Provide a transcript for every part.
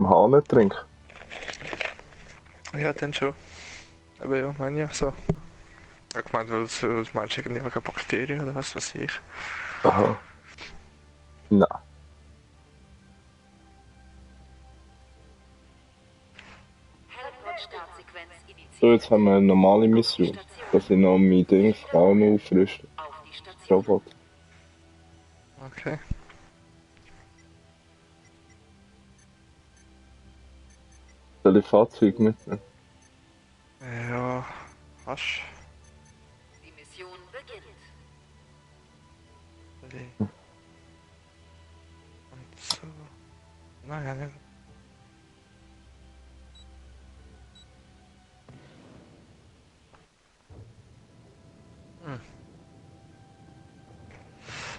dem Hahn trinken. Ja, dann schon. Aber ja, meine ich so. Ich hab gemeint, weil du meinst irgendwie wegen Bakterien oder was weiß ich. Aha. Nein. Helipod-Startsequenz initiiert. So, jetzt haben wir eine normale Mission. Dass ich noch mein Ding Frauen aufrüste. Auf die Station. Robot. Okay. Soll ich Fahrzeug mitnehmen? Ja, was? Die Mission beginnt. Und so. Naja, nicht.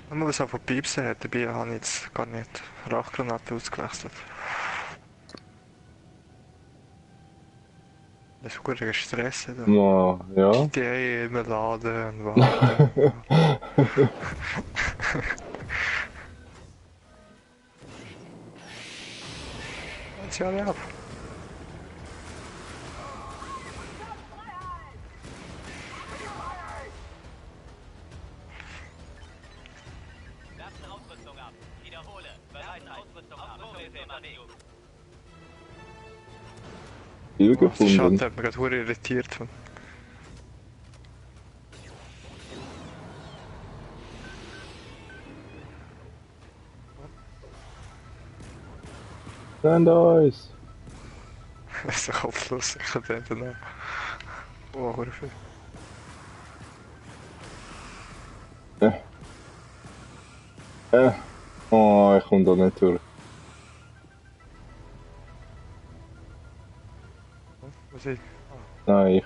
Wenn man was auf Piepsen hat, dabei habe ich jetzt gar nicht Rauchgranate ausgewechselt. Das ist gut Stress. Da. Na, ja. GTA immer laden und warten. Jetzt ja alle ab. Werfen Ausrüstung ab. Wiederhole. Bereite Ausrüstung ab. Vorrichtung. Viel Oh, die Schatten gefunden. hat mich gerade verdammt irritiert. Stand Eyes. Das ist doch kopflos. Ich kann den dann auch. Oh, verdammt viel. Oh, ich komme da nicht durch. Was ist? Nein, ich.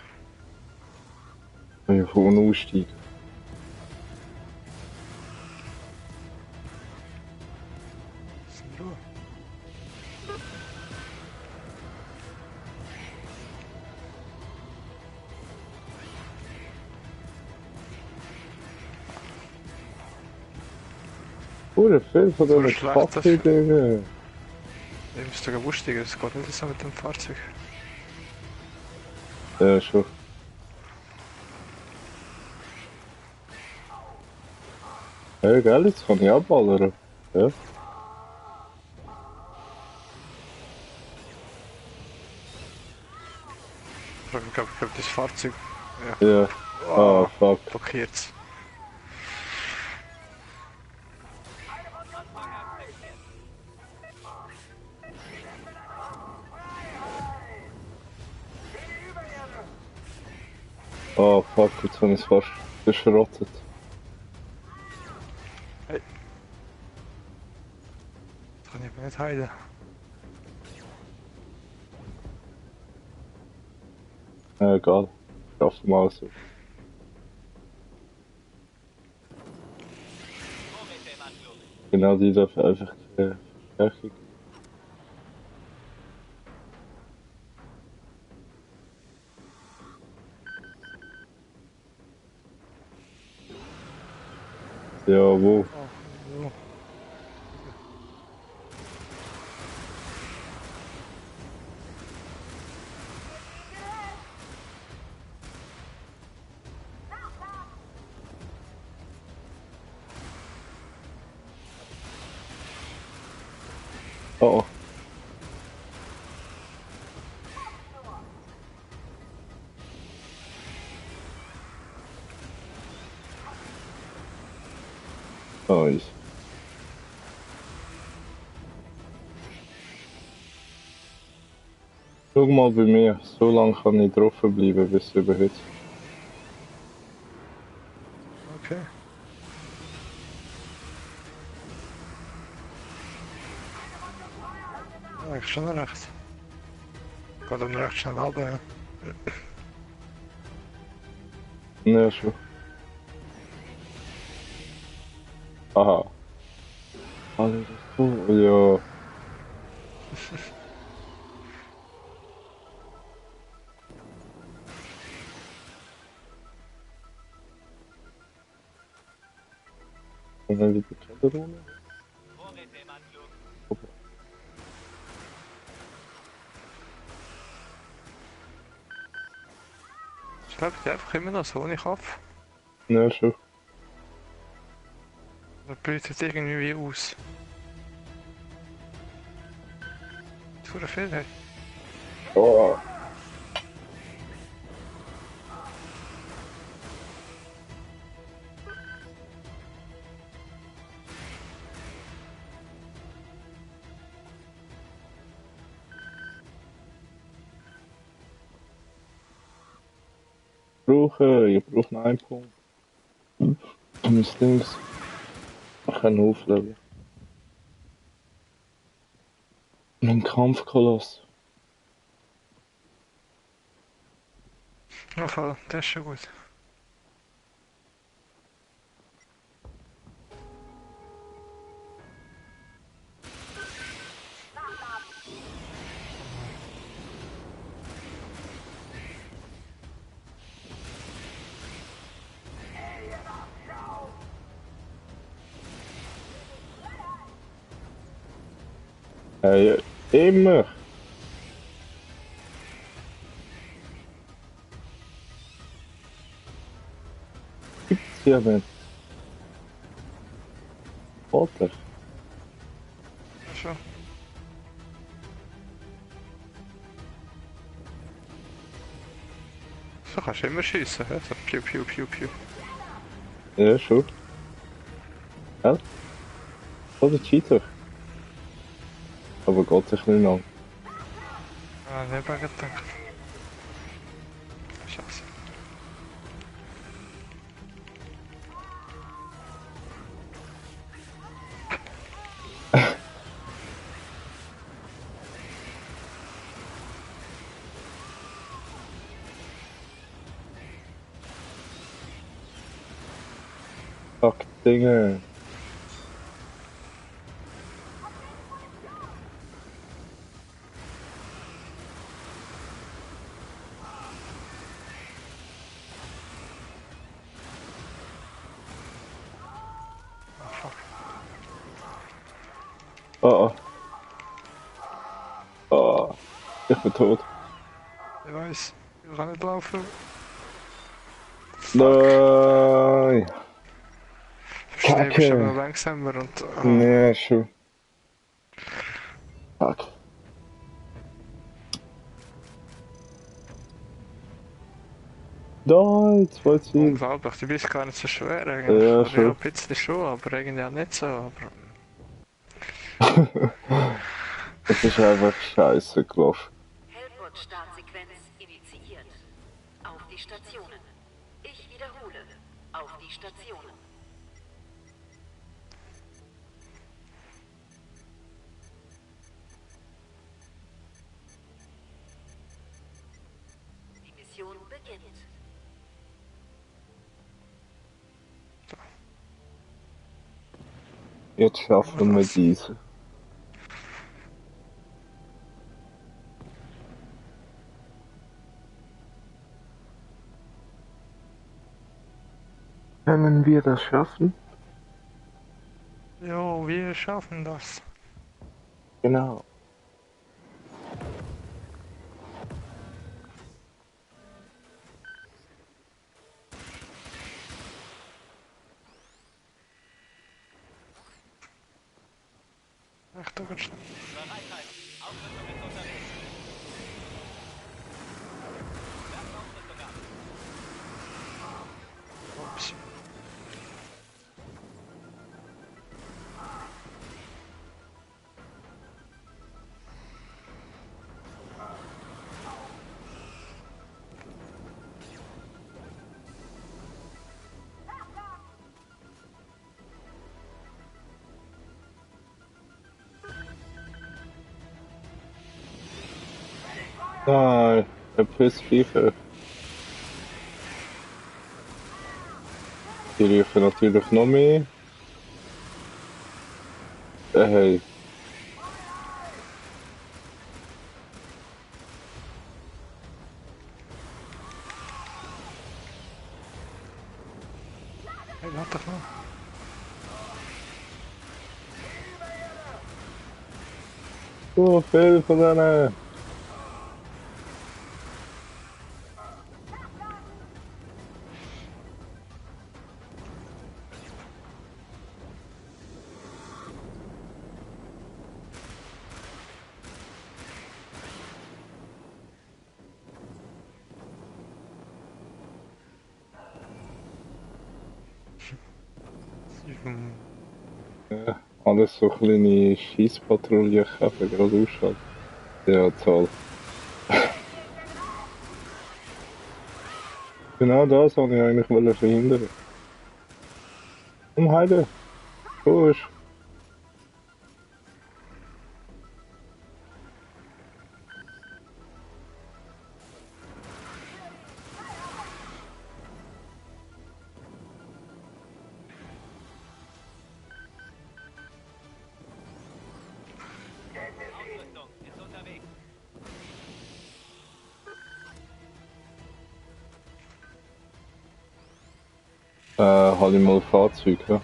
Ich kann aussteigen. Was ist denn da? Viel von So diesen schlecht, das- Kaffee-Dingen. Ich müsste sogar wurstig, es geht nicht so mit dem Fahrzeug. Ja, schon. Ja, gell, jetzt kann ich abballern. Ja. Ich glaube, das Fahrzeug. Ja. Ja. Oh, Ah, fuck. blockiert's. Ah, fuck, jetzt habe ich es fast verschrottet. Hey. Das kann ich mir nicht heilen. Ja, egal. Schaffen wir so. Vorräte im Anflug. Genau, die darf einfach Verstärkung. Ja, wo? Oh, jo. Oh, oh. Nice. Schau mal bei mir, so lange kann ich drauf bleiben bis es überhitzt. Okay. Ja, ich schon recht. Geht dann recht schnell runter, ja. Ja, schon. Aha. Alles gut. Ja. Und dann wieder Kellerrunde. Vorräte im Anflug. Es lebt einfach immer noch so ohne Kopf. Ja, schon. Das blutet irgendwie wie aus. Zu viel, hey. Oh. Ich brauche noch einen Punkt. Um das Dings. Ich kann aufleben. Ein Kampfkoloss. Ja, voll, das ist schon gut. Hey, immer. Gibt's hier nicht. Oder? Ja, schon. So kannst du immer schiessen, hä? So piu piu piu piu. Ja, schon. Ja? Oder Cheater. Aber geht sich nicht an. Ah, ne, ben gedacht. Scheiße. Fuck, Dinge. Oh, fuck. Oh, oh. Oh. Ich bin tot. Ich weiß, ich kann nicht laufen. Nein. Das Leben ist Kacke. aber langsamer und... Nee, schon. Fuck. Nein, zwei Ziele. Unglaublich, du bist gar nicht so schwer eigentlich. Ja, Oder schon. ja, ein bisschen schon, aber irgendwie auch nicht so. Aber... Es ist einfach scheiße gelaufen. Hellbot-Startsequenz initiiert. Auf die Stationen. Ich wiederhole. Auf die Stationen. Die Mission beginnt. Jetzt schaffen wir diese. Können wir das schaffen? Jo, wir schaffen das. Genau. Echt, da geht's schnell. Bereitheit. Ausrüstung ist unterwegs. Werfen Ausrüstung ab. Ups. Nein, der Pissviecher. Die rufen natürlich noch mehr. Hey. Hey, laat toch nou. So viel von denen. Hm, Ja, alles so kleine Scheisspatrouillen kämpfen, gerade ausschalten. Ja, toll. Genau das wollte ich eigentlich verhindern. Heide, push. Ausrüstung ist unterwegs. Halt ich mal Fahrzeug, ja.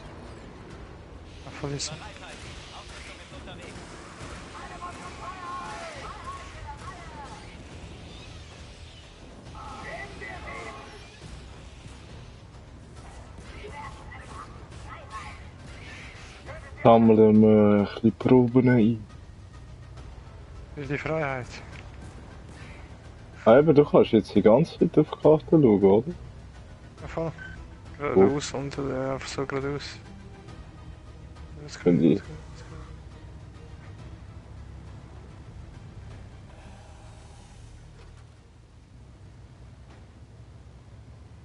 verließen. Bereit halten. Ausrüstung ist unterwegs. Sammeln wir ein bisschen Proben ein. Für die Freiheit. Ah, eben, du kannst jetzt die ganze Zeit auf die Karte schauen, oder? Ja, voll. Wo? Geradeaus und einfach so geradeaus. Das Finde ich.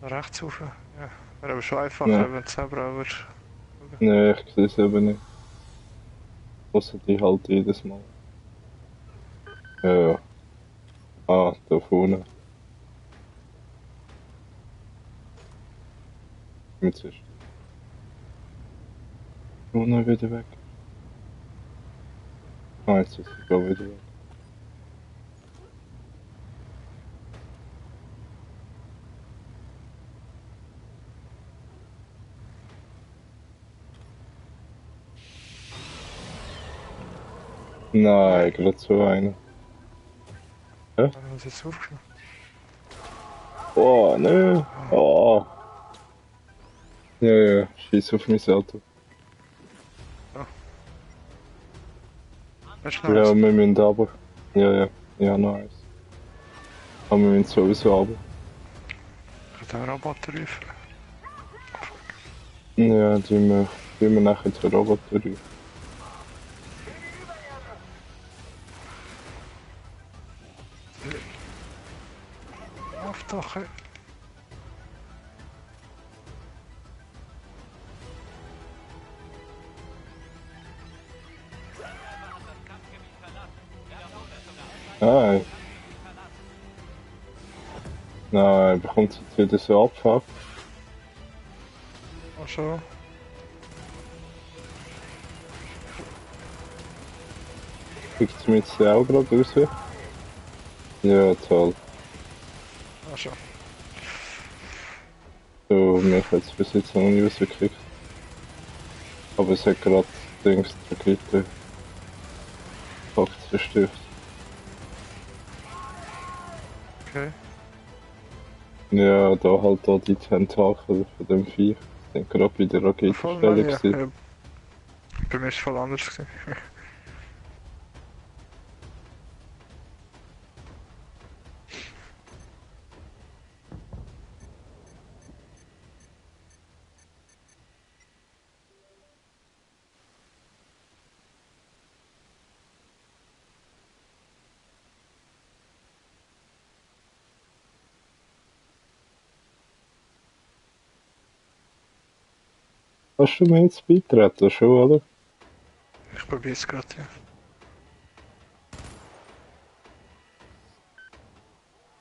Rechts rauf. Ja. Wäre aber schon einfacher, Ja. wenn du selber würdest. Nee, ich sehe es eben nicht. Außer die halt jedes Mal. Ja. Ah, da vorne. Jetzt ist die Sonne wieder weg. Ah, jetzt ist sie auch wieder weg. Nein, gerade so eine. Haben wir uns jetzt aufgenommen? Oh, ne. Oh. Ja, ja, schieß auf mein Auto. Weißt du Ja, noch? wir müssen aber. Ja, ja. Ja, nice. Aber wir müssen sowieso aber. Ich kann den Roboter rufen. Ja, die wir nachher zur Roboter rufen. Auf doch, ey. Angreifer hat das Kampfgebiet verlassen. Wiederholung ab. Nein, nein, bekommt jetzt wieder so Abfuck. Ach so. Kriegt sie mir jetzt auch gerade raus? Ja, toll. Ach so. So, mich hat es bis jetzt noch nicht rausgekriegt. Aber es hat gerade Dings der Fakt zerstört. Okay. Ja, da halt da die Tentakel von dem Viech. Sind gerade bei der Voll Raketenstelle nein, ja. gewesen. Ja. Bei mir ist es voll anders gewesen. Hast du mir jetzt beitreten schon, oder? Ich probiere es gerade, ja.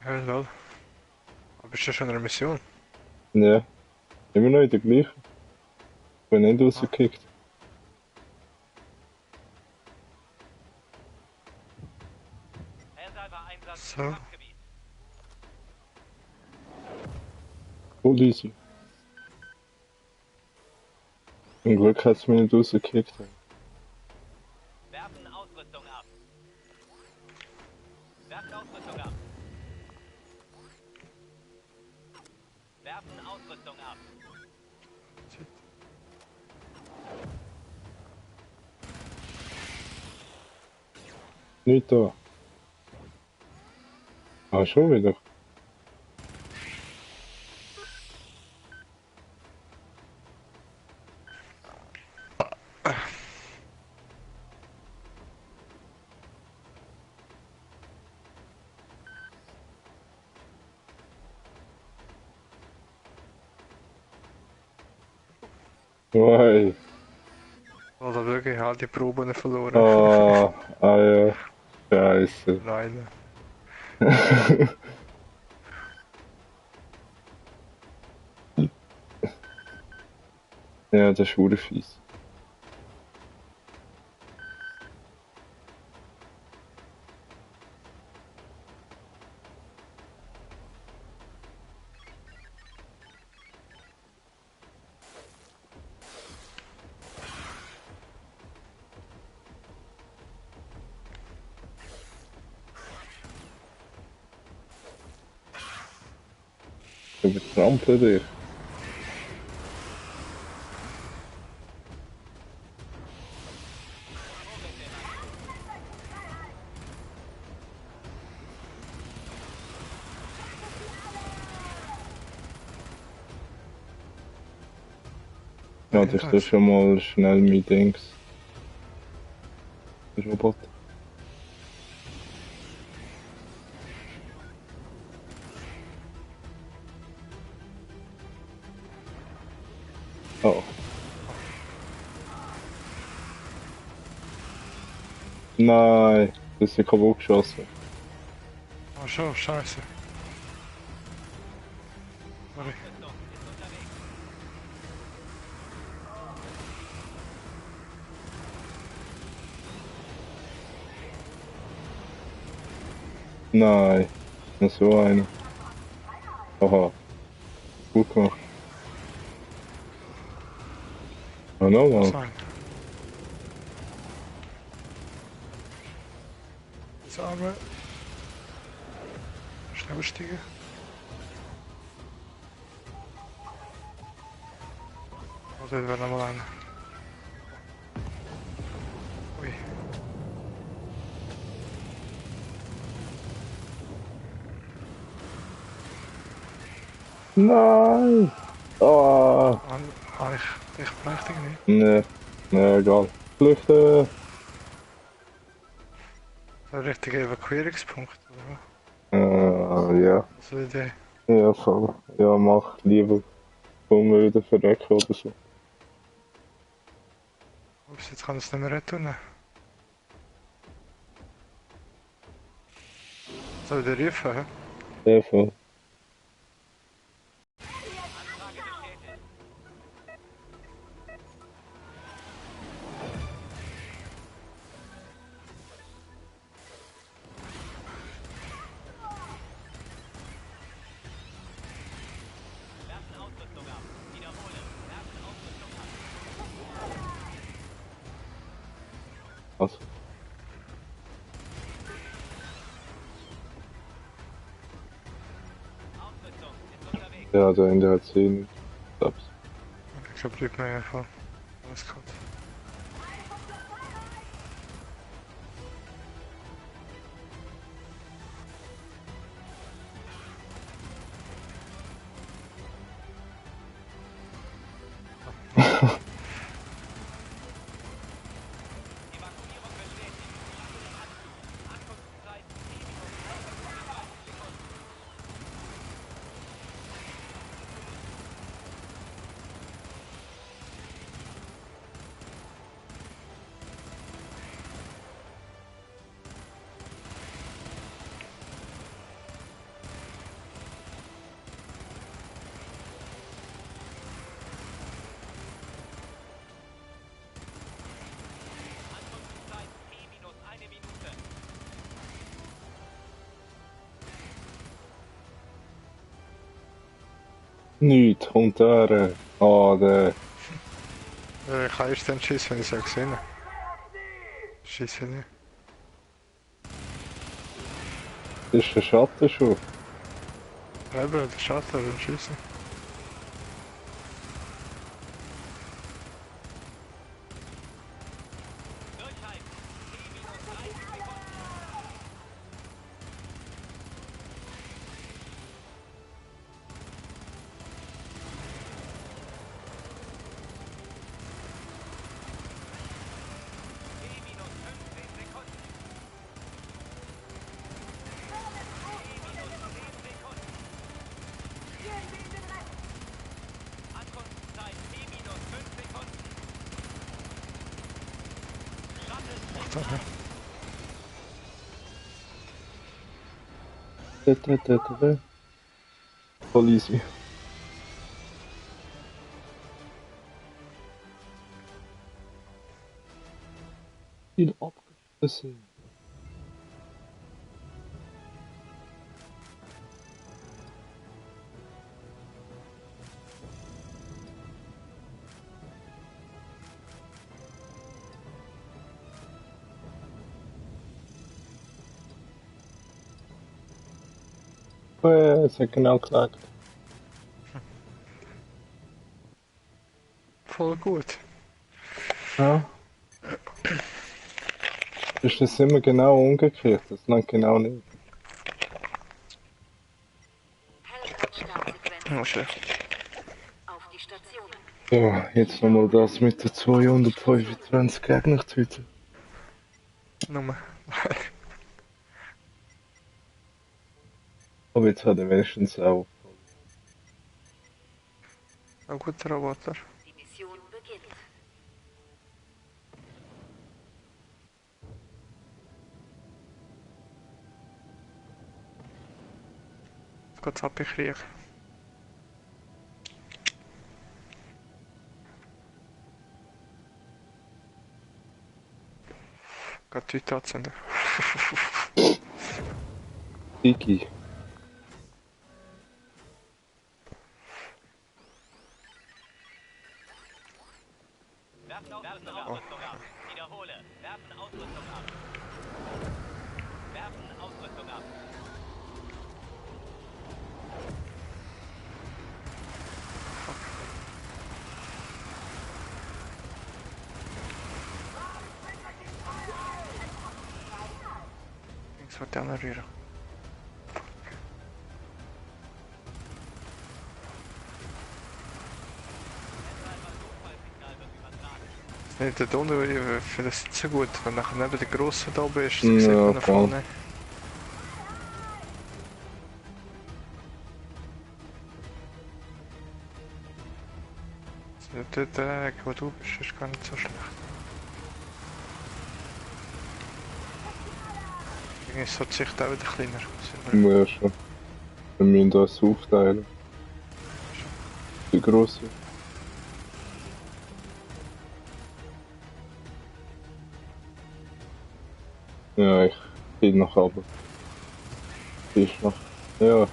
Ja, wel. Aber ist das schon eine Mission? Ja. Immer noch in der gleichen. Ich bin nicht rausgekickt. Helldiver-Einsatz So. im Kampfgebiet. Voll easy. Zum Glück hat es mich nicht rausgekickt. Werfen Ausrüstung ab. Werft Ausrüstung ab. Werfen Ausrüstung ab. Nicht da. Ah, schon wieder. Nein. Oder wirklich all die Proben verloren. Ah, ah ja. Scheiße. Nein. Ja, das ist verdammt fies. Übertrampel dich. Ja, das ist schon mal schnell mein Dings. Robot. Oh. Nein, das ist ja kaputt geschossen. Oh schon, scheiße. Sorry. Nein, nur so einer. Aha, gut gemacht. Ah, nochmal. Sein. Arme. Schnell bestiegen. Oh, dit werd allemaal aan. Oei. Nein! Ah, Tegen verlichting niet. nee, nee, egal. Vluchten! Richtige evacueringspunct. Ja. Dat is het idee. Ja, voll. Ja, mach lieber. Kommen wir wieder verrecken oder so. Oeps, jetzt gaan ze niet meer doen. Zou je de rief, hè? Ja, voll. Werfen Ausrüstung ab. Wiederhole. Werfen Ausrüstung ab. Also. Ausrüstung ist unterwegs. Ja, der Ende hat 10. Subs. Ik heb niet meer van. Dat is goed. Evakuierung bestätigt. Achtungszeit 10 Minuten 30 Sekunden. Ankunftszeit T minus 1 Minute. Nicht, kommt der. Ah, der. Ik ga eerst dan schießen, wenn ich es gesehen habe. Schieße nicht. Das ist ein Schatten schon. Eben, der Schatten, dann schießen. Durchhalten. T minus 30 Sekunden. T minus 15 Sekunden. T minus 10 Sekunden. gemacht habe. Voll easy. Viel abgeschlossen. Es hat genau geklappt. Voll gut. Ja. Ist das immer genau umgekehrt? Das langt genau nicht. Hellbot-Startsequenz. Oh, schön. Auf die Stationen. Ja, jetzt nochmal das mit den 225 Gegner töten. Nummer. Aber jetzt hat er wenigstens auch. Ein guter Roboter. Die Mission beginnt. Geht's ab in Krieg. Geht Leute anzünden. Digi. Werfen Ausrüstung ab. Wiederhole. Werfen Ausrüstung ab. Werfen Ausrüstung ab. Links wird der andere wieder. Nicht der Donner, ich finde es nicht so gut, wenn nachher neben der Grossen da oben ist, dann sieht man nach voll. vorne. Der Ecke, wo du bist, ist gar nicht so schlecht. Irgendwie ist so die Sicht auch wieder kleiner. Ja, schon. Wir müssen das aufteilen. Die grosse. Ja, ich bin noch aber. Ist noch. Ja.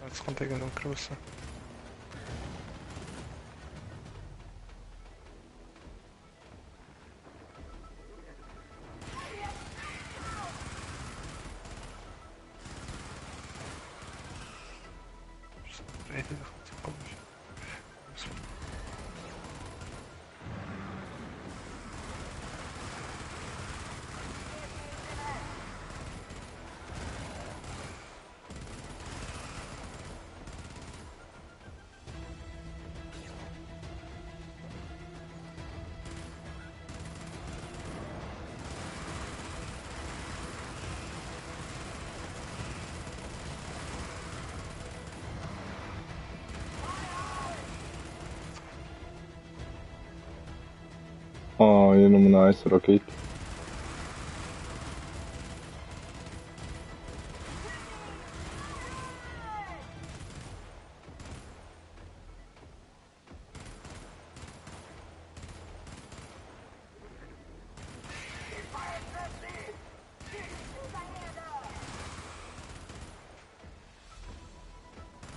Jetzt kommt irgendein Grosser. Rede doch nicht so komisch. Ah, hier Nummer 1 Rakete.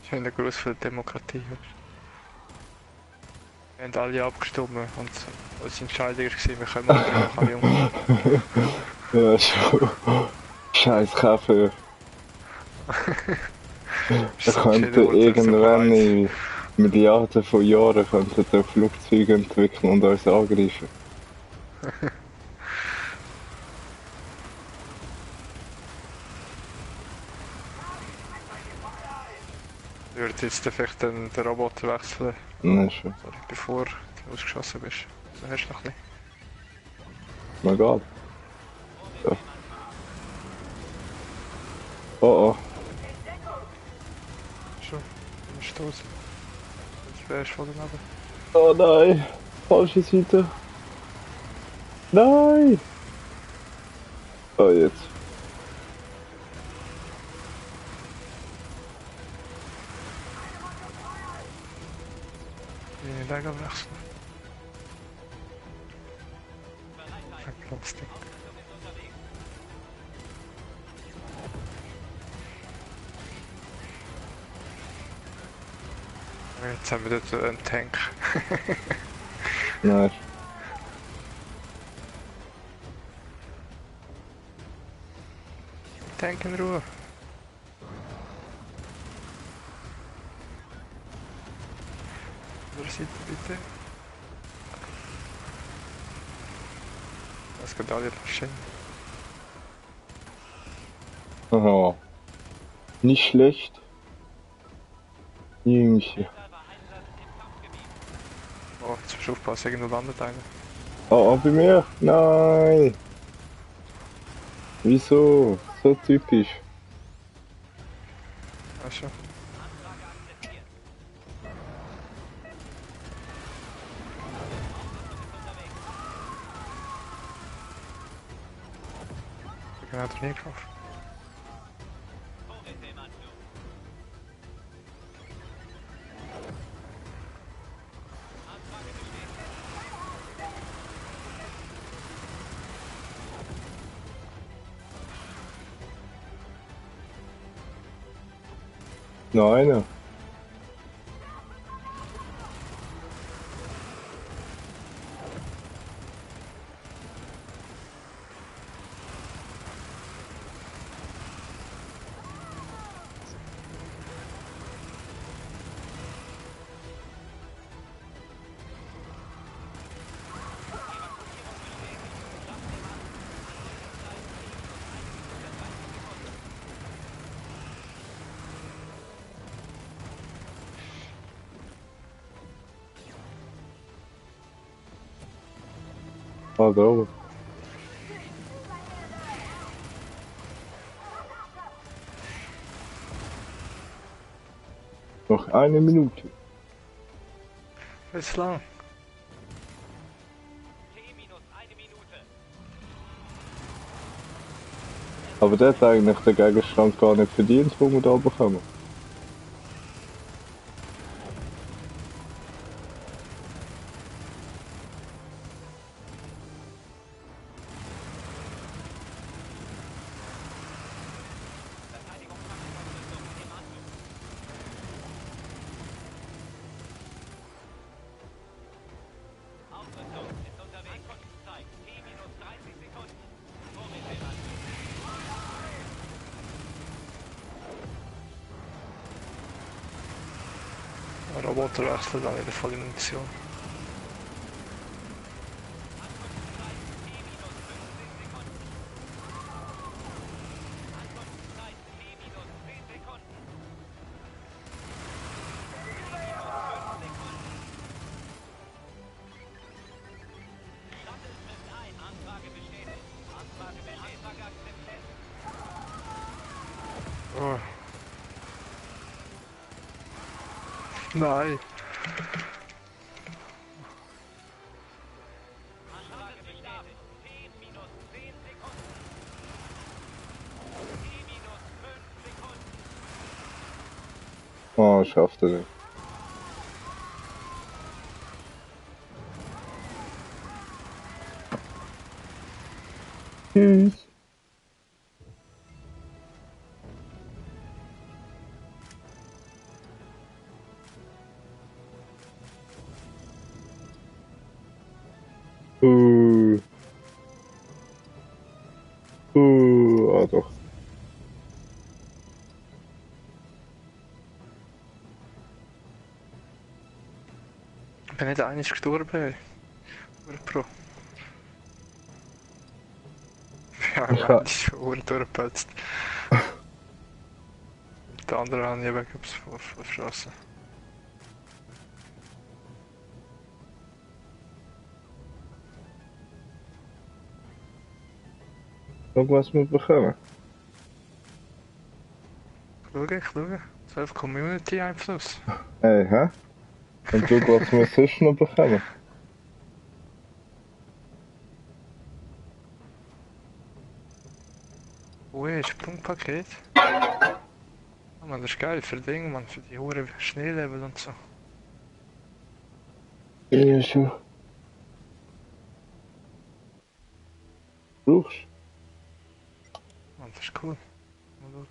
Schöner Gruß für die Demokratie. Wir haben alle abgestimmt und unsere Entscheidung war, wir können einfach alle um. Ja, schon. Scheiß Kaffee. Er könnte irgendwann in Milliarden von Jahren könnte der Flugzeuge entwickeln und uns angreifen. Ich würde jetzt vielleicht den Roboter wechseln, Nein, schon. sorry, bevor du ausgeschossen bist. So hast du noch ein bisschen. Mein Gott. Ja. Oh oh. Schon. Ein Stoß. Das wärst voll daneben. Oh nein. Falsche Seite. Nein. Oh jetzt. Bin ich Lager wechseln. Plastik. Jetzt haben wir dort einen Tank. Nein. Tank in Ruhe. Andere Seite bitte. Das geht alle schön. Aha. Nicht schlecht. Jüngchen. Oh, jetzt musst du aufpassen, irgendwo landet einer. Oh, oh, bei mir? Nein. Wieso? So typisch. Weißt du? Ich bin halt nie gekauft. Nein. Ah, da oben. Noch eine Minute. Ist lang. T-1 Minute. Aber der hat eigentlich den Gegenstand gar nicht verdient, wo wir da bekommen. Verteidigung Panzerausrüstung im Anzug. Ausrüstung ist unterwegs. Ankunftszeit T-30 Sekunden. Vorräte im Anzug. Roboter wechseln dann wieder voll in Munition. Ankunftszeit T-15 Sekunden. Ankunftszeit T-10 Sekunden. T-5 Sekunden. Shuttle trifft ein. Anfrage bestätigt. Anfrage bestätigt. Anfrage akzeptiert. Oh. Nein. Anfrage bestätigt. T-10 Sekunden. T-5 Sekunden. Oh, schafft er nicht. Tschüss. Ah doch. Ich bin nicht einig gestorben, ey. Pro. Ja, Ich ha- ich bin Uhren durchgepetzt. Der andere hat nie weg verschossen. Schau, was wir bekommen. Ich schaue. 12 Community-Einfluss. Hey, hä? Und schau, was wir sonst noch bekommen. Ui, Sprungpaket. Oh man, das ist geil für Dinge, man, für die Hure Schneelevel und so. Ja, schon. Brauchst Man, das ist cool. Mal schauen.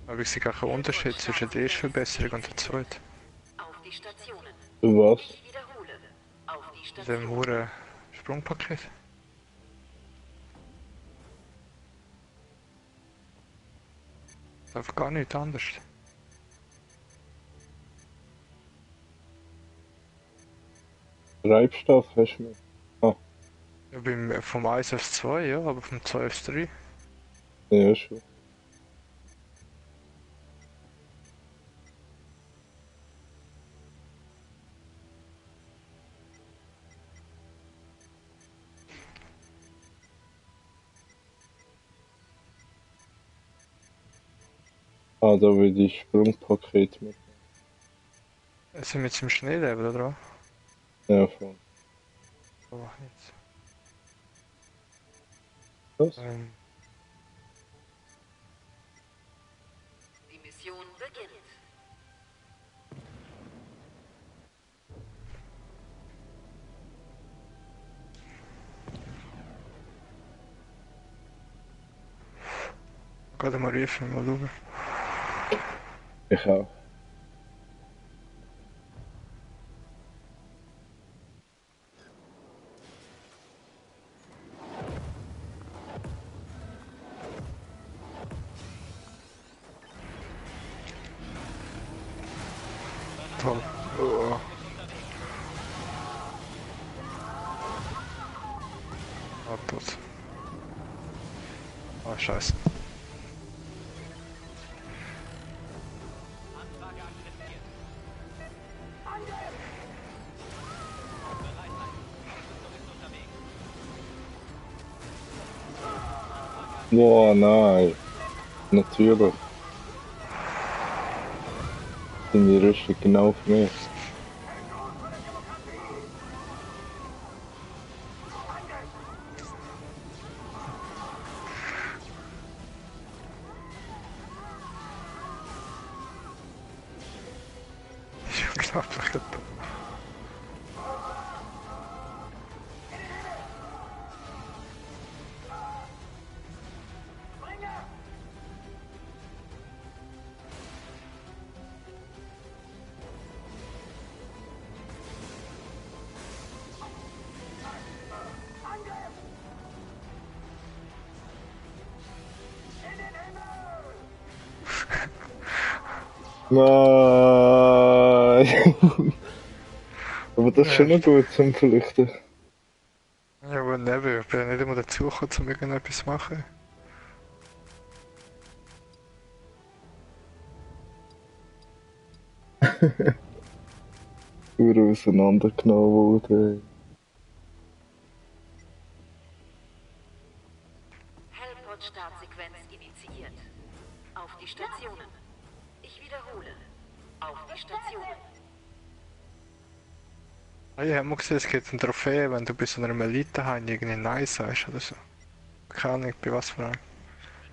Aber ich sehe gar keinen Unterschied zwischen der ersten Verbesserung und der zweiten. Auf die Stationen. du was? Ich wiederhole. Auf die Dem Stationen. Hure Sprungpaket. Einfach gar nichts anders. Treibstoff hast du noch? Ja, vom 1 auf 2, ja, aber vom 2 auf 3. Ja, schon. Ah, da will ich Sprungpaket mit. Sind wir jetzt im Schneelevel, oder was? Ja, von. Oh, jetzt. Was? Die Mission beginnt. Gerade mal rufen, mal schauen. Ich auch. Toll. Oh. Ah, tot. Ah, scheiße. Anfrage akzeptiert. Bereithalten. Rüstung ist unterwegs. Boah, nein. Natürlich. Deine Rüstung genau für mich. Ich glaube, ich hab... Nein! Aber das ist schon noch gut zum Flüchten. Ja, aber neben, ich bin ja nicht einmal dazugekommen, um irgendetwas zu machen. Nur auseinandergenommen wurde. Hellpod-Startsequenz initiiert. Auf die Stationen. Ich wiederhole. Auf die Stationen. Ah, ich hab mal gesehen, es gibt eine Trophäe, wenn du bei so einer Elite-Heim irgendwie Nein sagst oder so. Keine Ahnung, bei was für einem.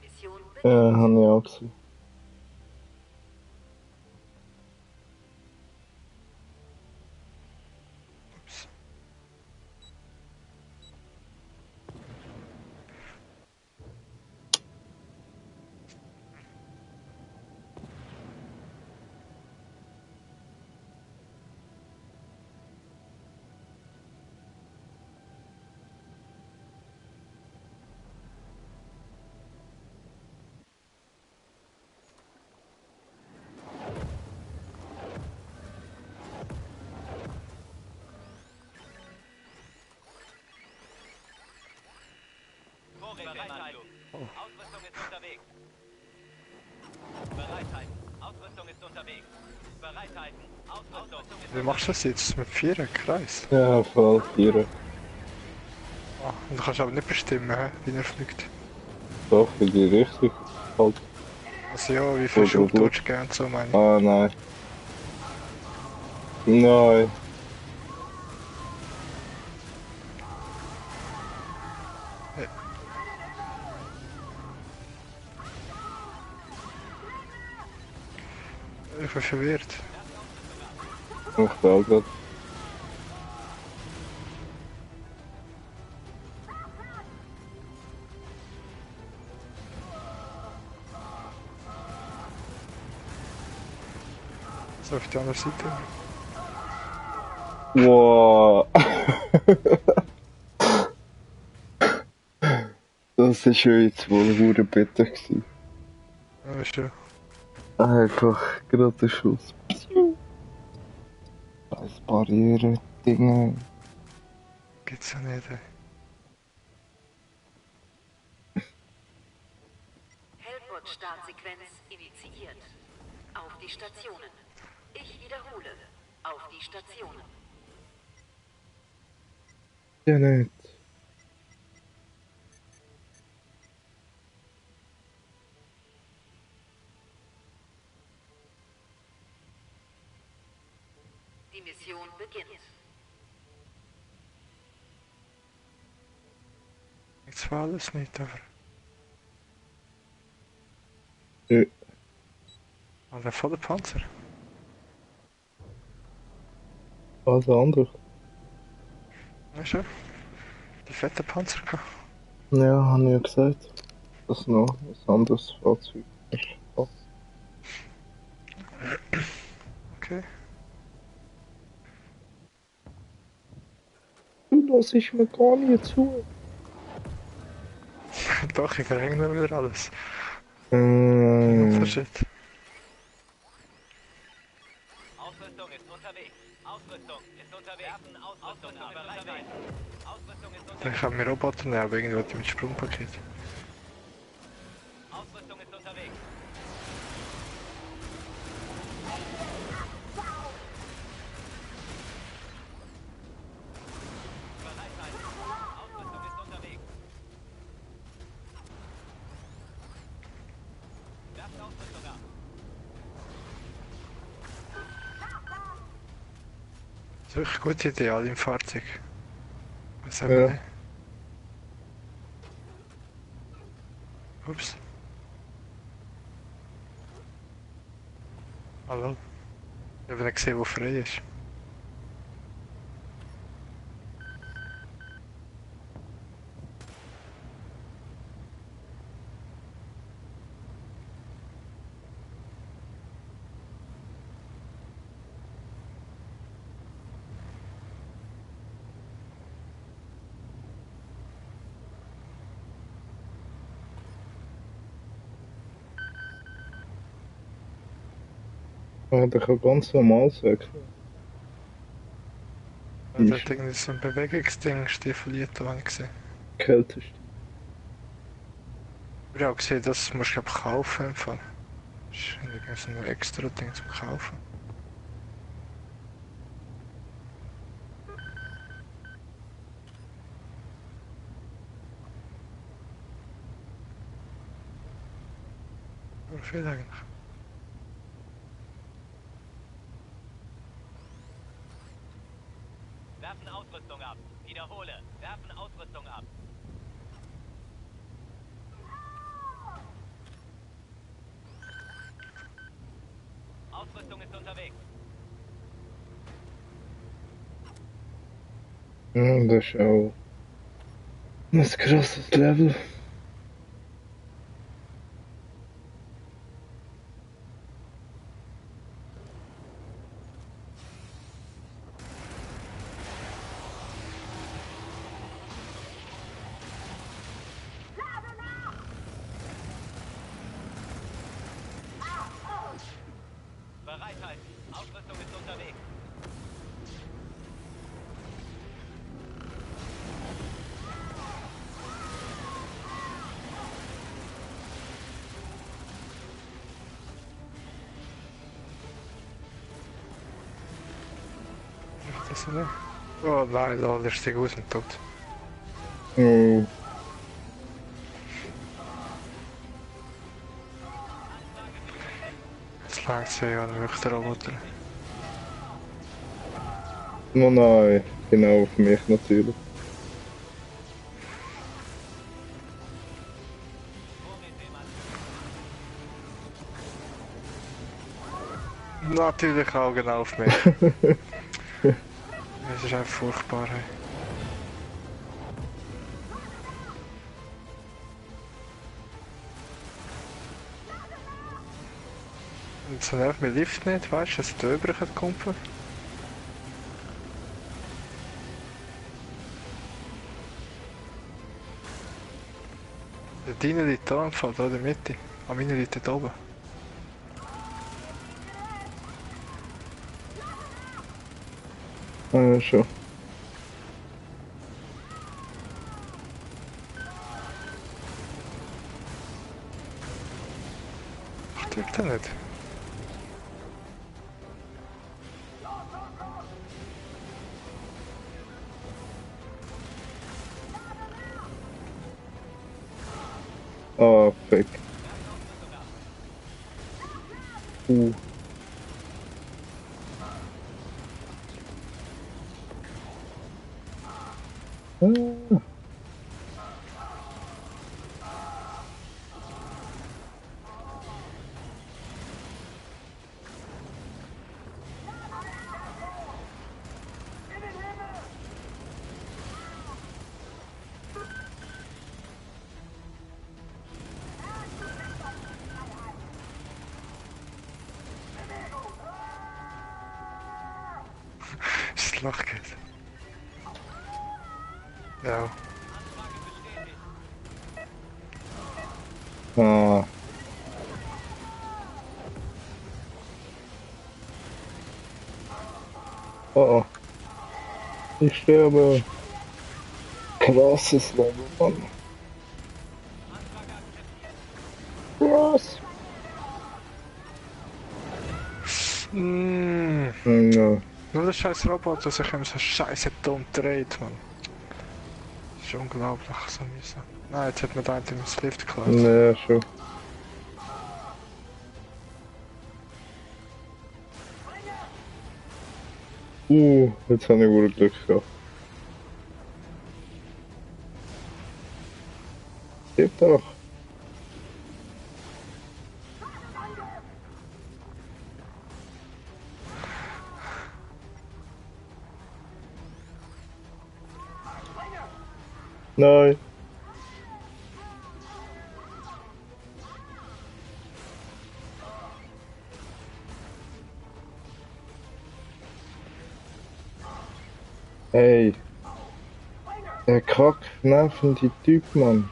Die Mission beginnt. Ja, habe ich auch gesehen. Ups. Bereithalten. Ausrüstung ist unterwegs. Bereithalten. Ausrüstung ist unterwegs. Bereithalten. Ausrüstung ist Wie machst du das jetzt? Mit 4 Kreis? Ja, voll 4. Ah, und du kannst aber nicht bestimmen, hä, wie er fliegt. Doch, in die Richtung. Halt. Also ja, wie viel Oder Schub gut. tust du gerne so, meine ich. Ah, nein. Nein. Ich bin verwirrt. Ich da grad. So auf die andere Seite. Wow. Das ist ja jetzt wohl hure bitter gewesen. Ja, schon. Einfach gerade der Schuss. Scheiß Barriere-Dinge. Gibt's ja nicht, ey. Hellport-Startsequenz initiiert. Auf die Stationen. Ich wiederhole. Auf die Stationen. Ja, nicht. Die Mission beginnt. Jetzt war alles nicht, aber. Ja. Ah, der volle Panzer. Was anderes? Ja, schon. Die fette Panzer gehabt. Ja, habe ich ja gesagt. Dass noch ein anderes Fahrzeug ist. Oh. Okay. Du lass ich mir gar nicht zu. Doch, ich verhänge nur wieder alles. Mm. Shit. Ausrüstung ist unterwegs. Ausrüstung ist unterwegs. Ausrüstung ist bereit. Ausrüstung ist Ich unterwegs. habe mir Roboter nehmen, aber irgendwas mit Sprungpaket. Ausrüstung ist unterwegs. Bereithalten. Ausrüstung ist unterwegs. Werft Ausrüstung ab. Sicher gute Idee, alle im Fahrzeug. Was haben wir Ja. nicht? Ups. Hallo? Ich habe nicht gesehen, wo frei ist. Ja, der kann ganz normal wechseln. Ja, der hat irgendwie so ein Bewegungsding stiefeliert, habe ich gesehen. Kälteste. Ich habe auch gesehen, das musst du glaub, kaufen. Im Fall. Das ist irgendwie so ein extra Ding zum Kaufen. Oder viel eigentlich. Werfen Ausrüstung ab. Wiederhole. Werfen Ausrüstung ab. Ausrüstung ist unterwegs. Ja, das ist auch ein krasses Level. Bereithalten. Ausrüstung ist unterwegs. das nicht. Oh nein, da ist die aus dem Tod. Oh. Jetzt langt es ja wirklich der Roboter. Oh nein, genau auf mich natürlich. Natürlich auch genau auf mich. Es ist einfach furchtbar. Hey. Und so nervt mir Lift nicht, weißt du, dass er da drüber kommt. Der Dino liegt da im Fall, da in der Mitte. An meiner liegt dort oben. Ah ja, schon. Stimmt er nicht? Ah, fuck. Ah. Das Loch geht. Ja. Ah. Oh oh. Ich sterbe. Krasses Level, Mann. Krass. Ja. Nur der scheiß Roboter sich immer so scheiße dumm dreht, man. Das ist unglaublich, so mühsam. Nein, jetzt hat mir da eigentlich das Lift geklaut. Ja, schon. Jetzt habe ich wohl Glück gehabt. Stirb doch. Nein. Hey. Der Kack nervende Typ, Mann.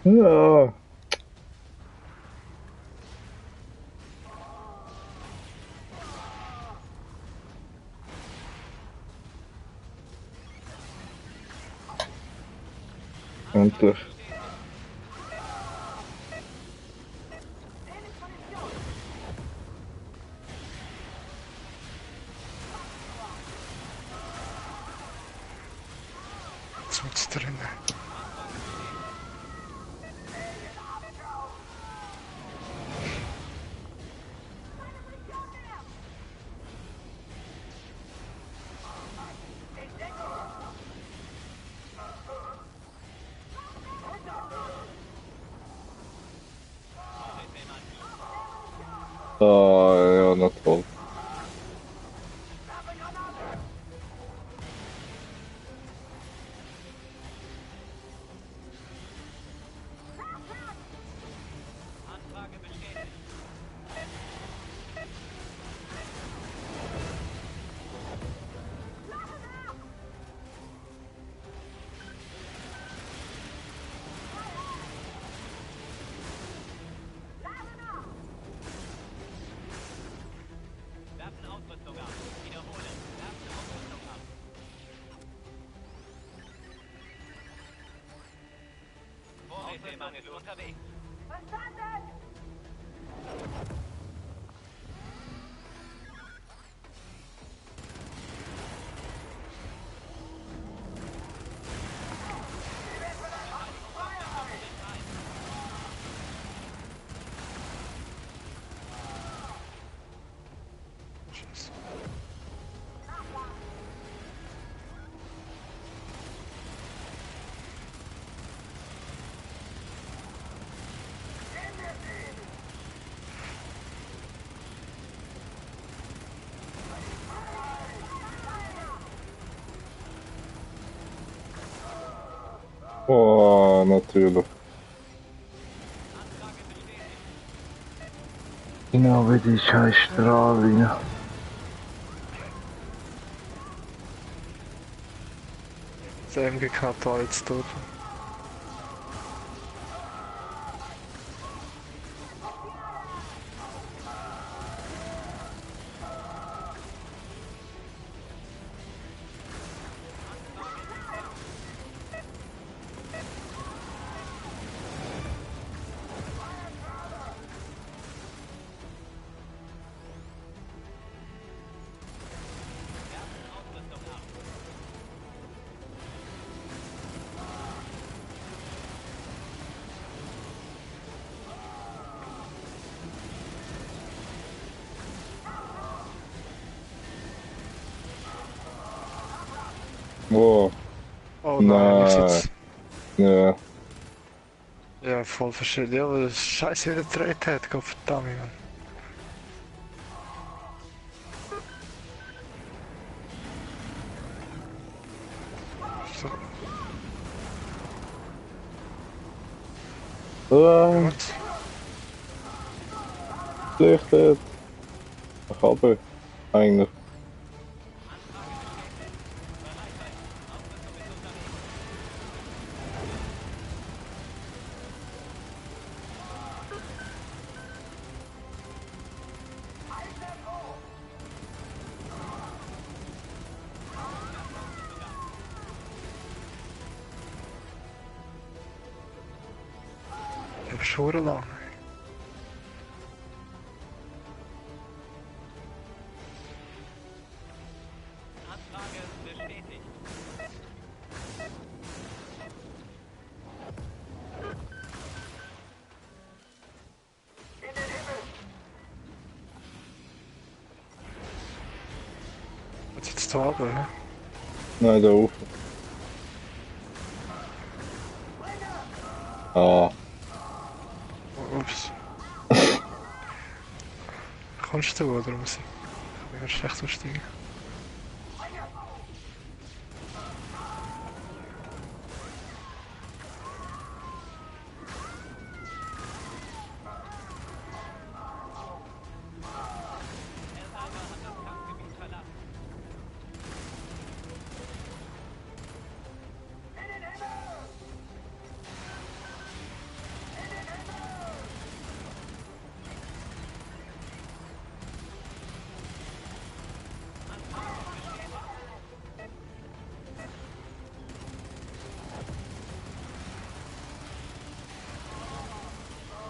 Ja. Endlich. Jetzt wird's drinnen. Ah, ja, na toll. Anfrage bestätigt. Werfen Ausrüstung ab. Wiederholen. Werfen Ausrüstung ab. Vorrätemann ist unterwegs. Scheiße. Oh, natürlich. Genau wie die scheiß Strahllinge. Das MGK da jetzt tot. Oh, Oh nein, ich nein. sitz. Ja. Ja, voll verschieden. Ja, aber das Scheiße wieder gedreht hat, Gott verdammt, Mann. So, Ah, gut. lichtet. Ich habe eigentlich. Ich hab schon lang. Anfrage bestätigt. Was jetzt da oben, ne? Nein, da oben. Ah, Oh, ups. Kommst du oder muss ich? Ich bin schlecht aussteigen. Elsheimer hat das Kampfgebiet verlassen.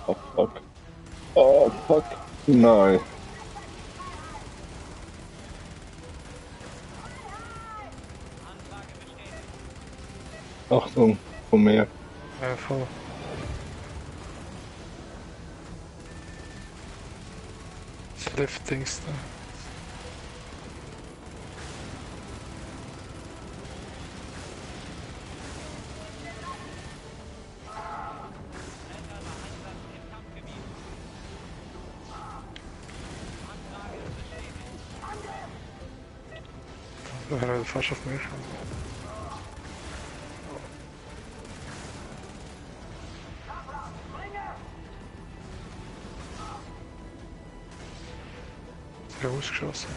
oh fuck. Oh fuck. Nein. Anfrage bestätigt. Achtung, von mir. Ja, voll. Das Lift-Dings da. Elsheimer Einsatz im Kampfgebiet. Anfrage bestätigt. Da wäre er fast auf mich. Ist er ausgeschossen?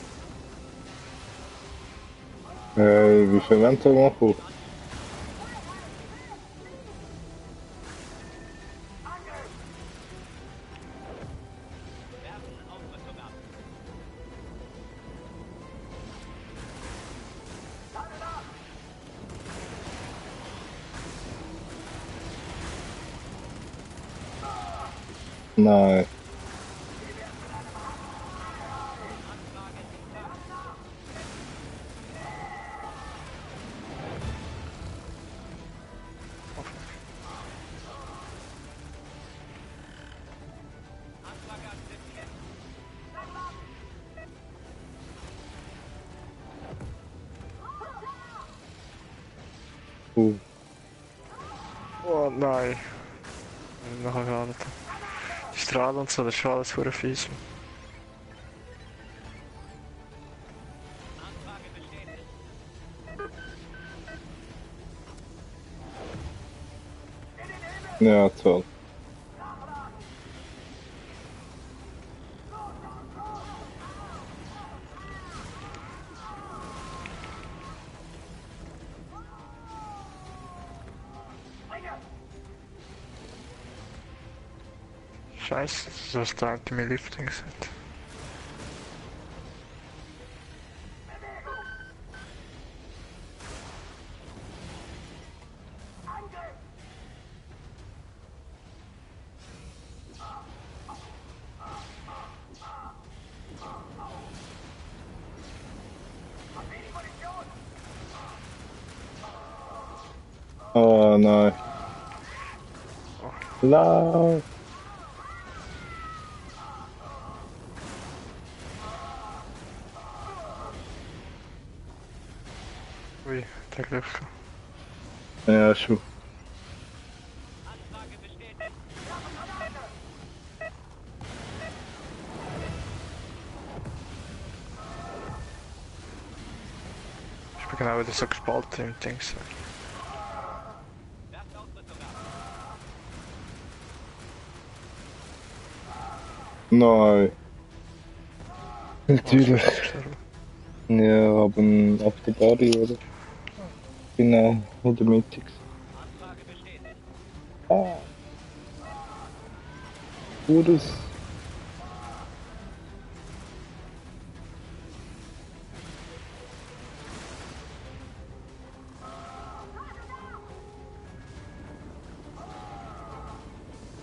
Hey, wie viel Wände noch? Werfen Ausrüstung ab. Nein. Anfrage akzeptiert. Uh, Oh nein. Nachher gerade. Die Strahlen und so, das ist schon alles für fies. Anfrage bestätigt. ja, toll. Scheiße, so stark mir Lifting sind. Oh nein. Lauf! Ui, der Glück. Ja, schon. Anfrage bestätigt. Ich bin genau wieder so gespalten im Dings. Werft Ausrüstung ab. Nein. Natürlich. Sterben. Ja, aber auf der Body, oder? Genau, in der Mitte. Anfrage bestätigt. Ah. Gutes.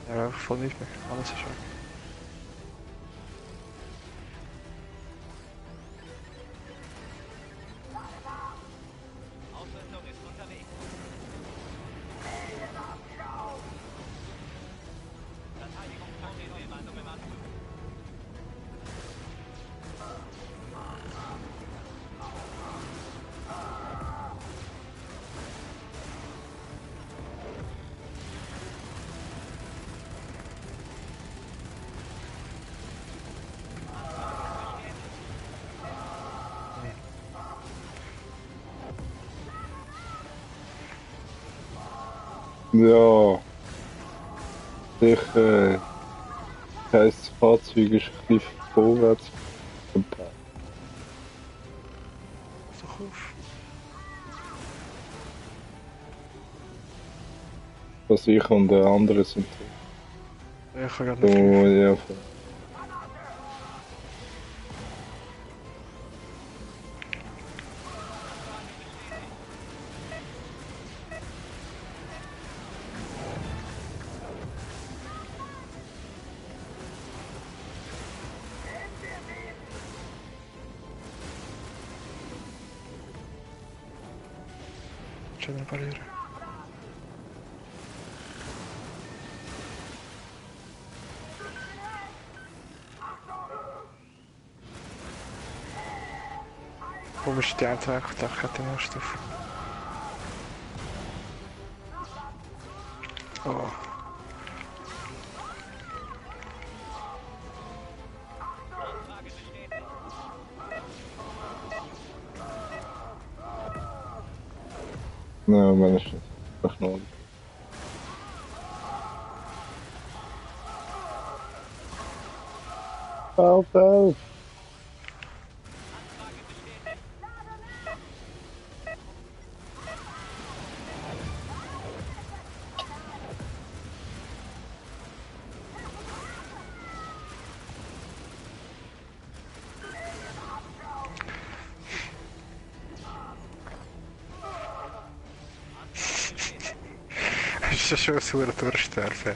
Ja, voll nicht mehr. Alles ist schon. Ausrüstung ist unterwegs. Verteidigungsvorrichtung im Anzug. Ja. Sicher. Heisst, das Fahrzeug ist ein bisschen vorwärts gebracht. Doch auf. Was ich und der andere sind. Ich kann gerade So, nicht greifen. ja. Schon reparieren. Warum ist die einzige Dachkette in der Stufe? Oh. Anfrage bestätigt. Ja, meine ist einfach nur. Help, help! Anfrage bestätigt. Ist das schon ein sauer Durchsterben?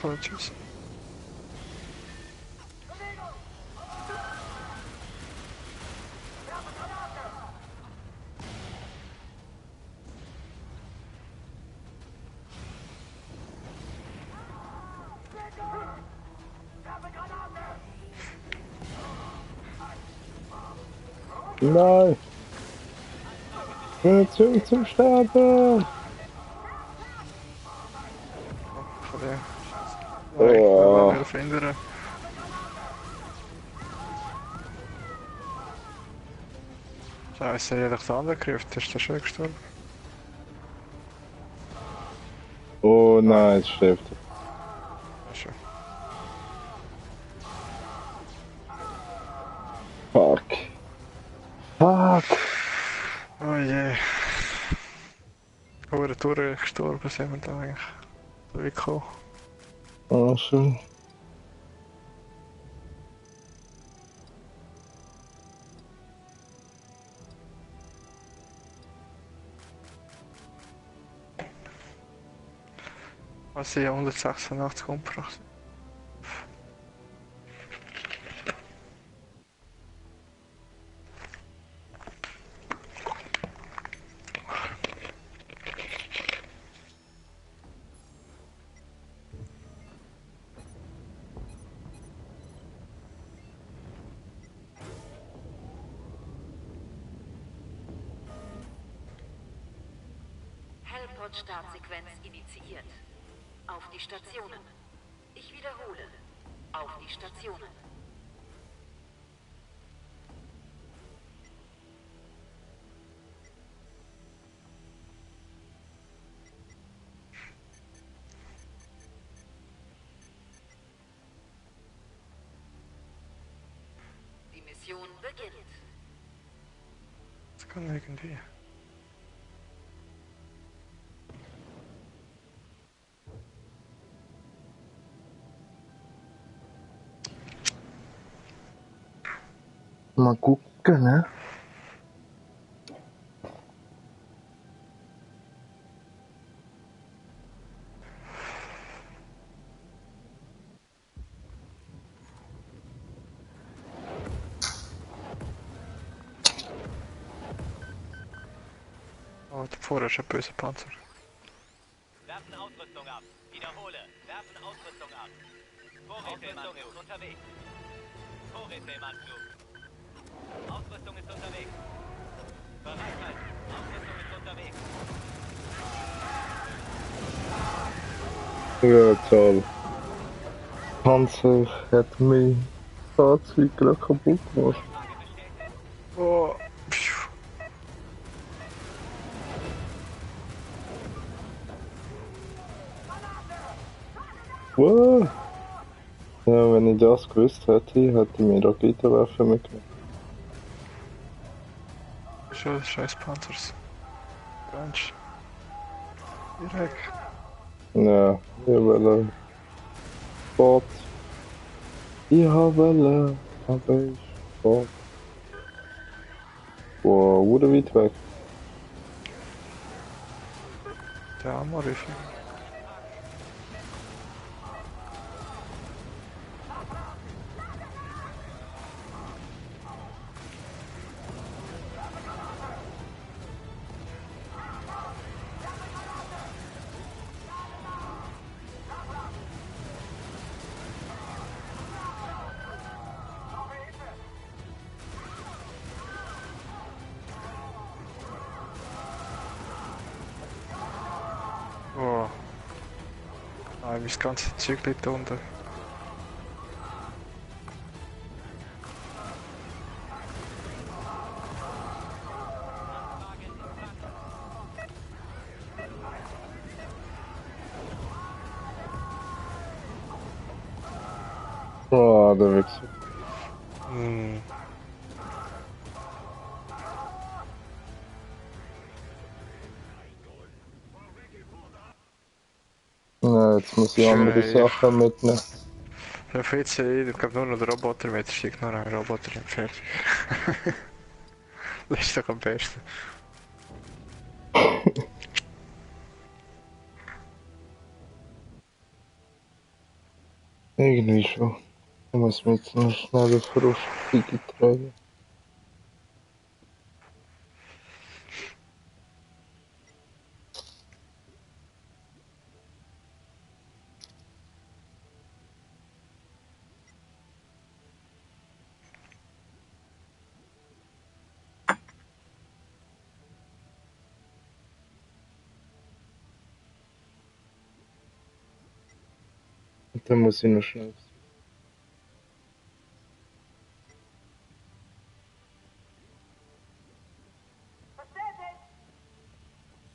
Hallo, tschüss. Nein! Munition zum Sterben! Von dem. Oh. Nein, ich will wieder verhindern. Scheiße, er hat den anderen gegriffen, ist der schon gestorben? Oh nein, jetzt stirbt er. Ja, schon. Fuck. Fuck! Oh je. Hure durchgestorben sind wir da eigentlich. So wie gekommen. Oh, schön. Was sie 186 umgebracht. Hellport-Startsequenz initiiert. Auf die Stationen. Ich wiederhole. Auf die Stationen. Die Mission beginnt. Das kann irgendwie. Mal gucken, ne? Oh, davor ist ein böser Panzer. Werfen Ausrüstung ab. Wiederhole. Werfen Ausrüstung ab. Vorräte ist unterwegs. Vorräte im Anflug. Ausrüstung ist unterwegs. Bereit halten. Ausrüstung ist unterwegs. Ja, toll. Panzer hat mein Fahrzeug gerade kaputt gemacht. Frage bestätigt. Oh, pfiuh. Wow. Ja, wenn ich das gewusst hätte, hätte ich mir Raketenwerfer mitgenommen. Schon scheiß Panzers. Mensch. Direkt. Ja, ich will Sport. Ich will, aber ich Sport. Wow, wurde weit weg. Der Ammo-Riffe. Oh. Nein, mein ganzes Zeug liegt da unten. Oh, der Wechsel. Hm. Ja, jetzt muss ich Schön, andere Sachen mitnehmen. Ja, für jetzt, ich glaube nur noch der Roboter mit, steigt nur noch ein Roboter im Fertig. Das ist doch am besten. Irgendwie schon. Ich muss mir jetzt noch schnell eine Verrüstung tragen. Dann muss ich noch schnell.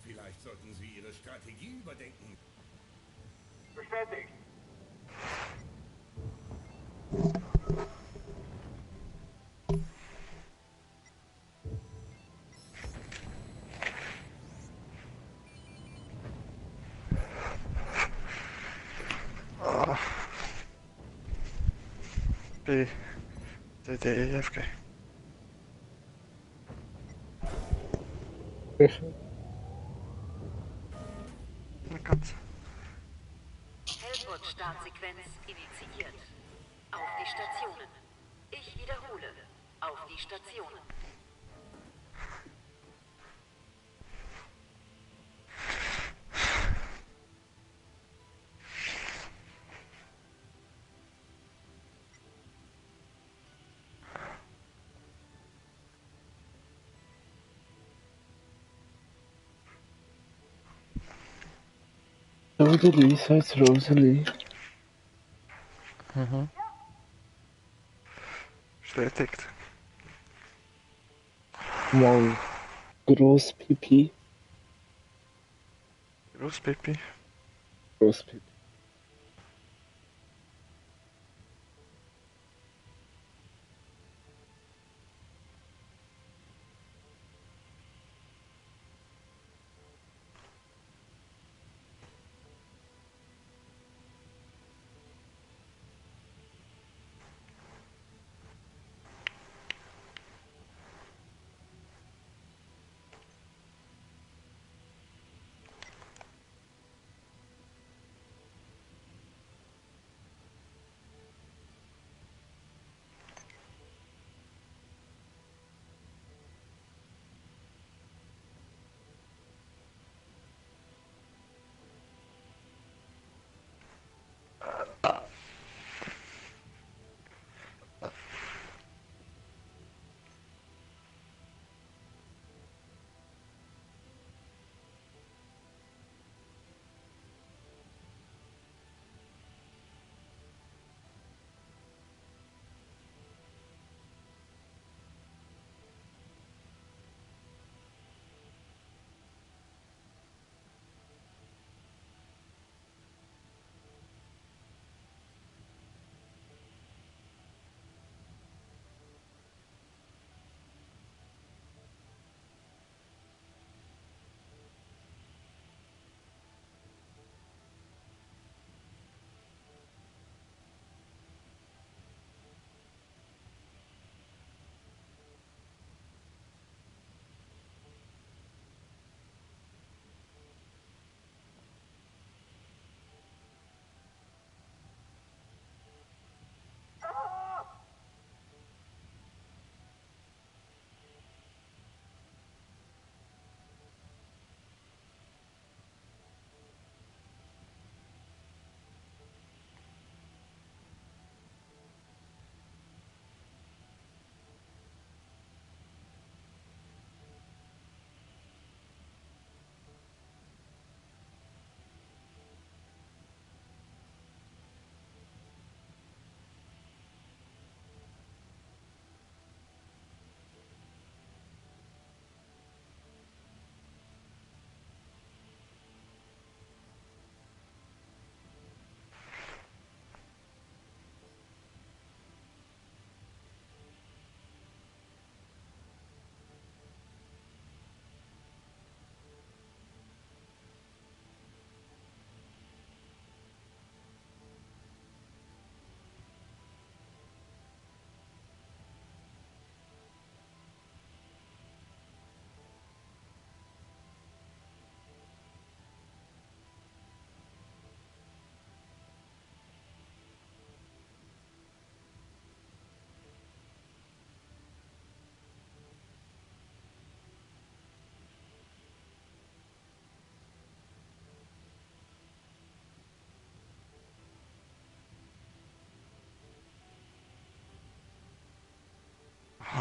Vielleicht sollten Sie Ihre Strategie überdenken. Bestätigt. B. D, D, E, F, G. Na ganz. Hellport-Startsequenz initiiert. Auf die Stationen. Ich wiederhole. Auf die Stationen. Rosalie, das heißt Rosalie. Bestätigt. Wow. Großpipi. Großpipi. Großpipi.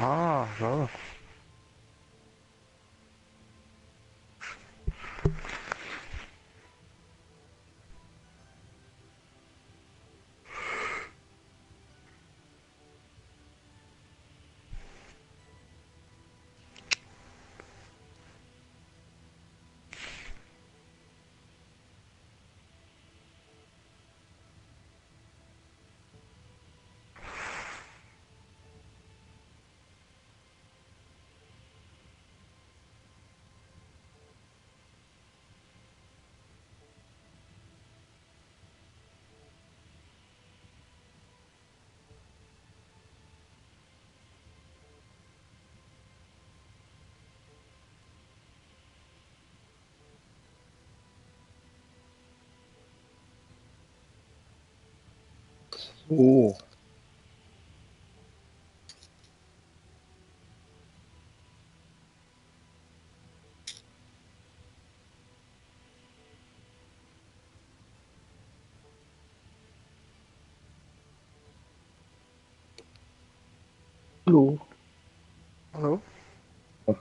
Ah, so. So. Hallo. Hallo? Ach.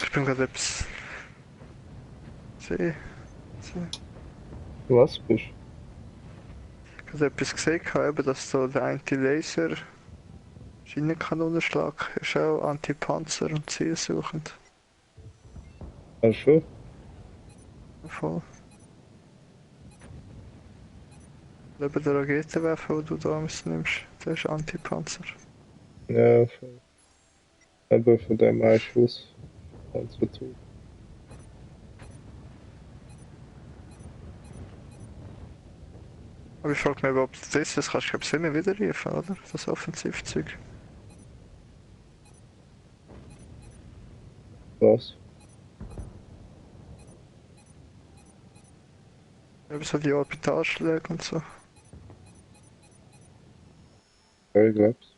Ich bin gerade etwas. Was bist Gerade etwas gesehen, eben, dass so der eine Laser Schienenkanonenschlag ist auch Anti-Panzer und zielsuchend. du? Ach schon? Voll. Eben der Raketenwerfer, den du da nimmst, der ist Anti-Panzer. Ja, voll. Aber von dem einen Schuss kannst du tun. Aber ich frage mich, ob das kannst du glaub ich immer wieder rufen, oder? Das Offensivzeug. Was? Eben so die Orbitalschläge und so. Ja, ich glaub's.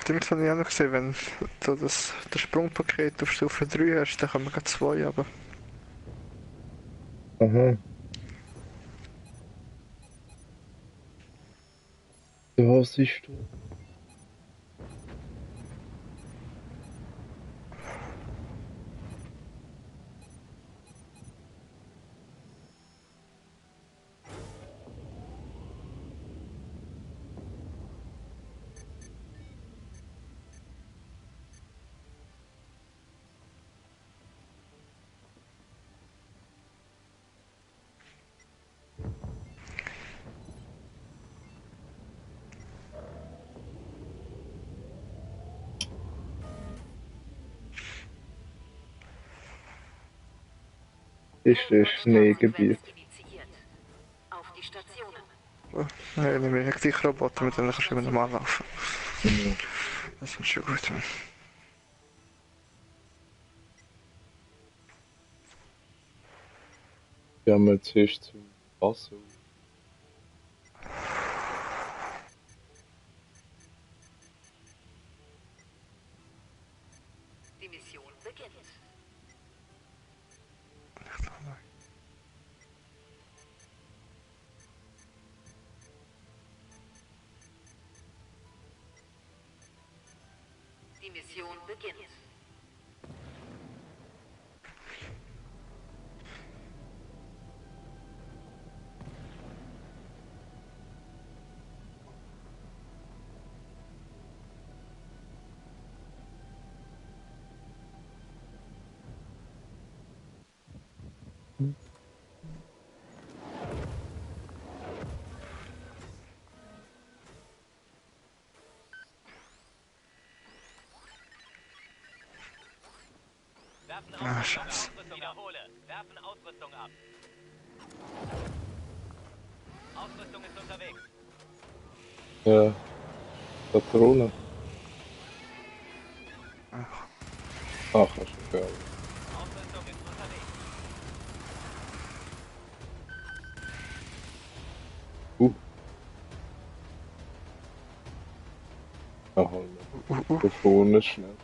Stimmt, habe ich auch noch gesehen, wenn du das Sprungpaket auf Stufe 3 hast, dann kann man gerade 2 aber. Aha. Was siehst du? Ist das Schneegebiet? initiiert. Auf die Stationen. Oh, ja, ich nehme dich Roboter, mit denen kannst du immer normal laufen. Mhm. Das ist schon gut. Ja, wir zuerst zum Wasser. Die Mission beginnt. Die Mission beginnt. Werfen Ah, Ausrüstung scheiße. ab. Wiederhole. Werfen Ausrüstung ab. Ausrüstung ist unterwegs. Ja, Patrone. Ach, Ach, ist egal. Ausrüstung ist unterwegs. Uh. Aha, uh. da vorne schnell.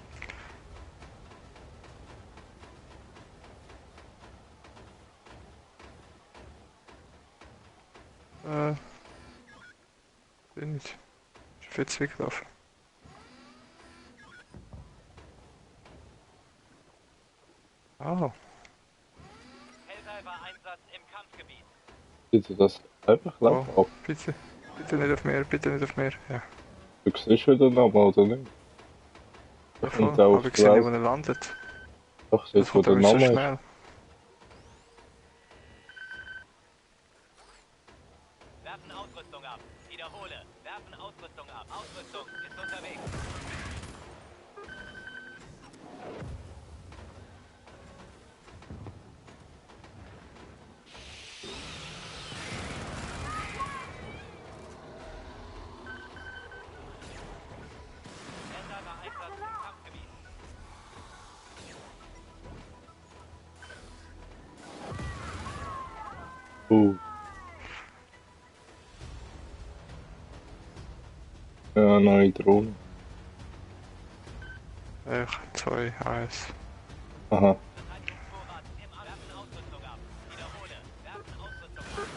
Bin ich. Ist viel zu weggelaufen. Oh. Helldiver-Einsatz im Kampfgebiet. Bitte das einfach Oh, laufen ab. bitte. Bitte nicht auf mehr, bitte nicht auf mehr. Ja. Du siehst wieder nochmal, oder nicht? Ja, Da voll. kommt auch Aber auf ich sehe nicht, wo Welt. er landet. Doch, Das jetzt wo kommt der aber so Name ist. schnell. Werfen Ausrüstung ab. Wiederhole. Werfen Ausrüstung ab. Ausrüstung ist unterwegs. Oh. Ja, neue Drohne. 2, 1. Aha. Verteidigungsvorrat im An. Werfen Ausrüstung ab. Wiederhole. Werfen Ausrüstung ab.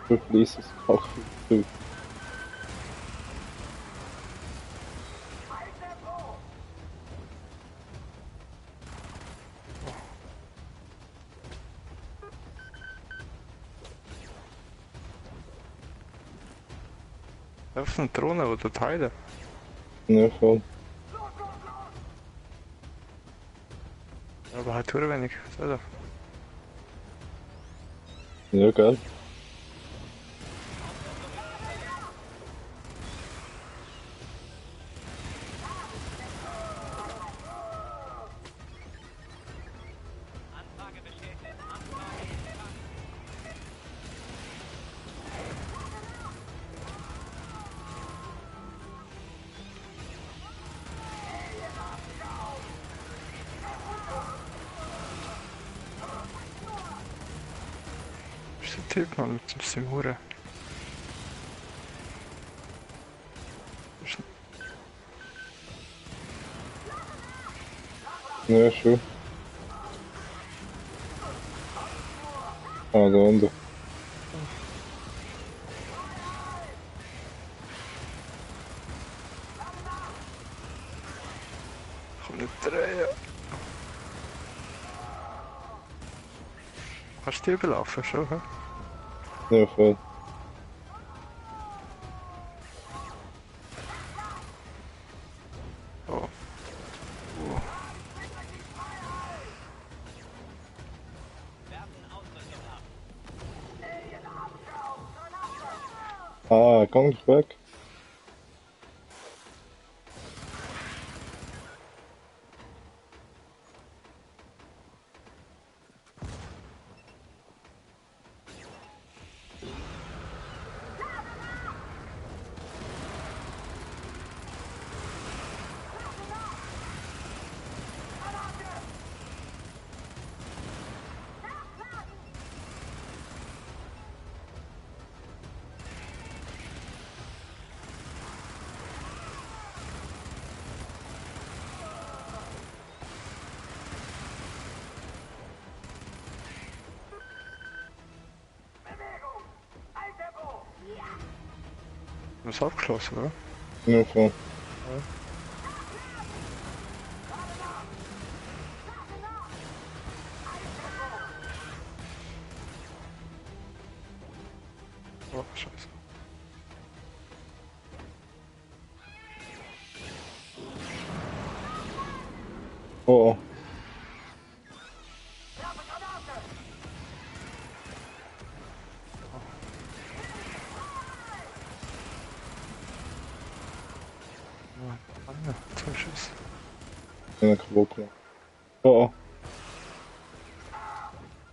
Du fließt es auch zu. Öffnen Drohne oder Teile. Ja, voll. Aber halt wenig. So. Ja, geil. Anfrage bestätigt. Anfrage empfangen. Ist der Typ, Mann, mit dem Hure. Ja, schon. Ah, da unten. Komm nicht drehen. Kannst du die überlaufen schon, hä? Ja, voll. Oh. Werfen Ausrüstung ab. Ah, gang doch weg. Das ist abgeschlossen, oder? Ja, voll. Oh, scheiße. Oh, oh. Ah, ja, 2 Schuss. Eine kaputt gemacht. Oh, Oh, oh.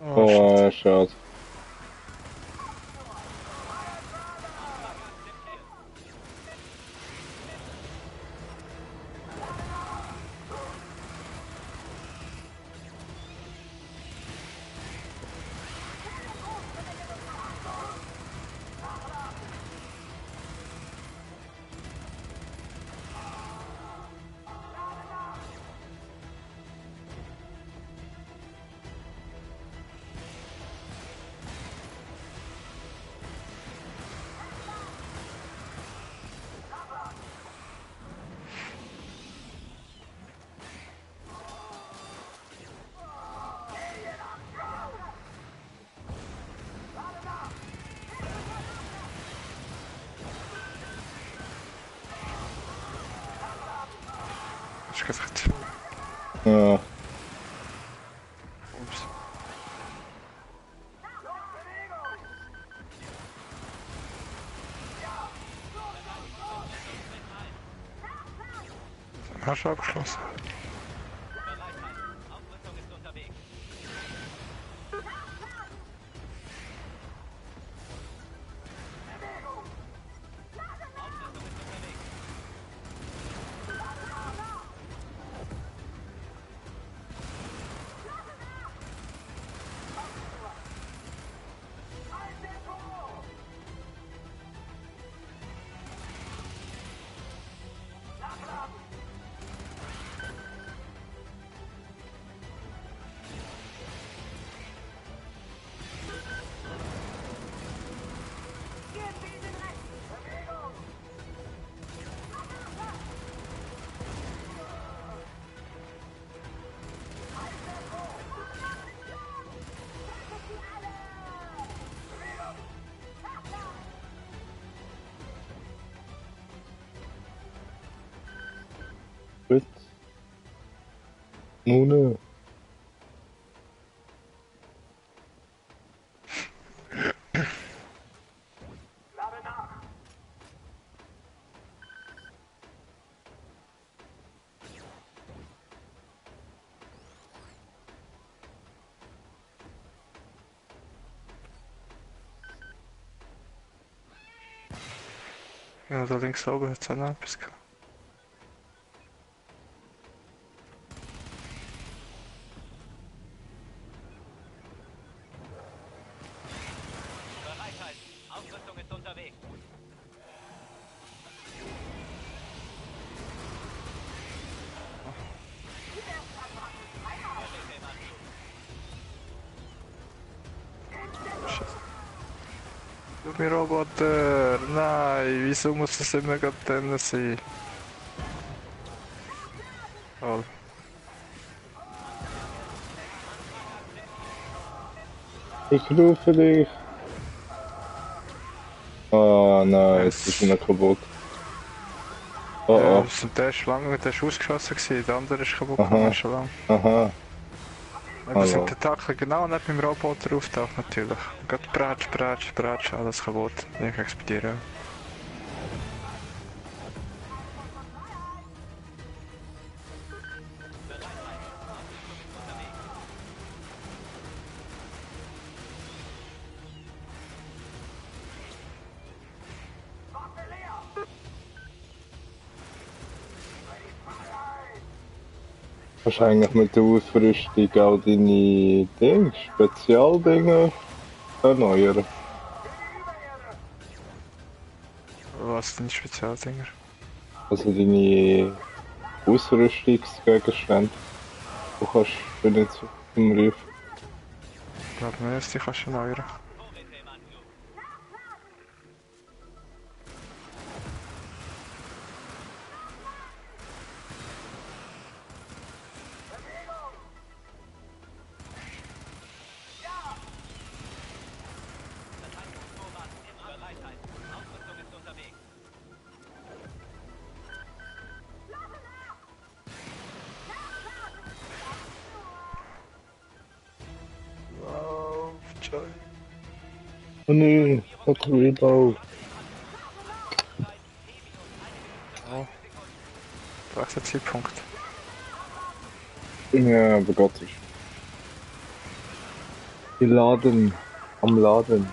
Oh, shit. ja, schade. sich zu. Ja. Ups. Hast du abgeschlossen? Bereitheit. Aufrüstung ist unterwegs. Aufrüstung ist unterwegs. Gut. Nun. Ja, da links oben hat es auch noch etwas gehabt. Bereitheit. Aufrüstung ist unterwegs. Du mir Roboter! Nein, wieso muss es immer gerade dann sein? Toll. Ich rufe dich. Ah nein, jetzt Es- ist er kaputt. Oh Ja, oh. der ist lange, der ist ausgeschossen gewesen, der andere ist kaputt Aha. gegangen, schon lange. Aha. Wir sind Hallo. Tentakel genau neben dem Roboter auftaucht natürlich. Gerade Bratsch, alles kaputt. Ich explodiere. Wahrscheinlich mit der Ausrüstung auch deine Dings, Spezialdinge erneuern. Was sind die Spezialdinger? Also deine Ausrüstungsgegenstände. Du kannst benutzen zum Riff. Ich glaube nicht, die kannst du erneuern. Vorräte im Anflug. Verteidigungsvorrat in Bereitheit. Aufrüstung ist unterwegs. Oh nein, noch ein Reload. Welcher Zeitpunkt? Ja, aber Gott ist. Die Laden. Am Laden.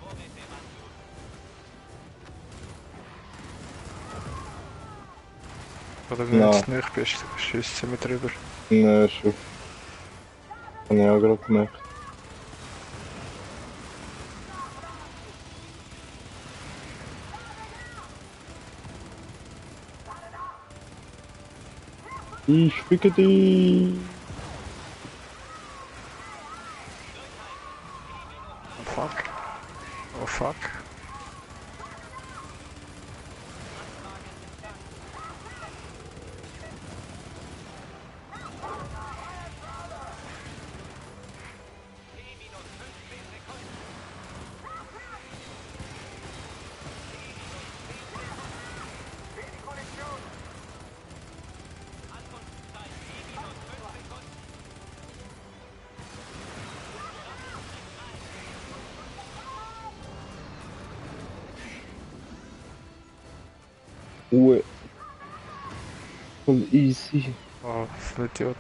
Vorräte im Anflug. Oder wenn Ja. du nicht bist, schießt sie mit drüber. Ne, schon. Habe ich auch gerade gemerkt. Ich ficke die. Oh fuck. Oh fuck. Ruhe. Voll easy. Oh, was für ein Idiot.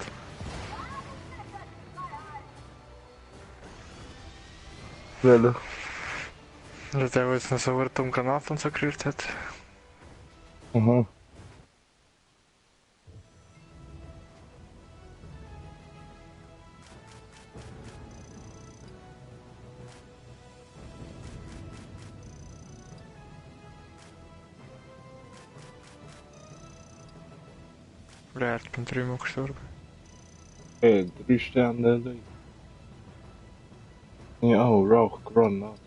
Welle. Also der jetzt noch so dumm Granaten und so gerührt hat. Aha. Oder er hat beim 3-mal gestorben. Hey, 3 Sterne, Leute. Ja, oh, Rauchgranat.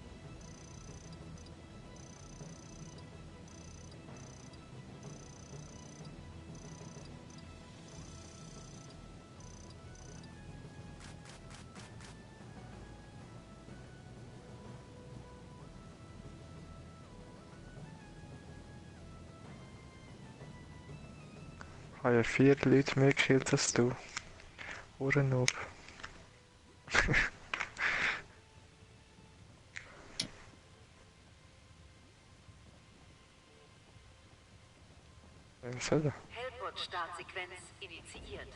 Ich habe ja 4 Leute mehr gekillt als du. Uhrennob. Was soll der? Hellbot-Startsequenz initiiert.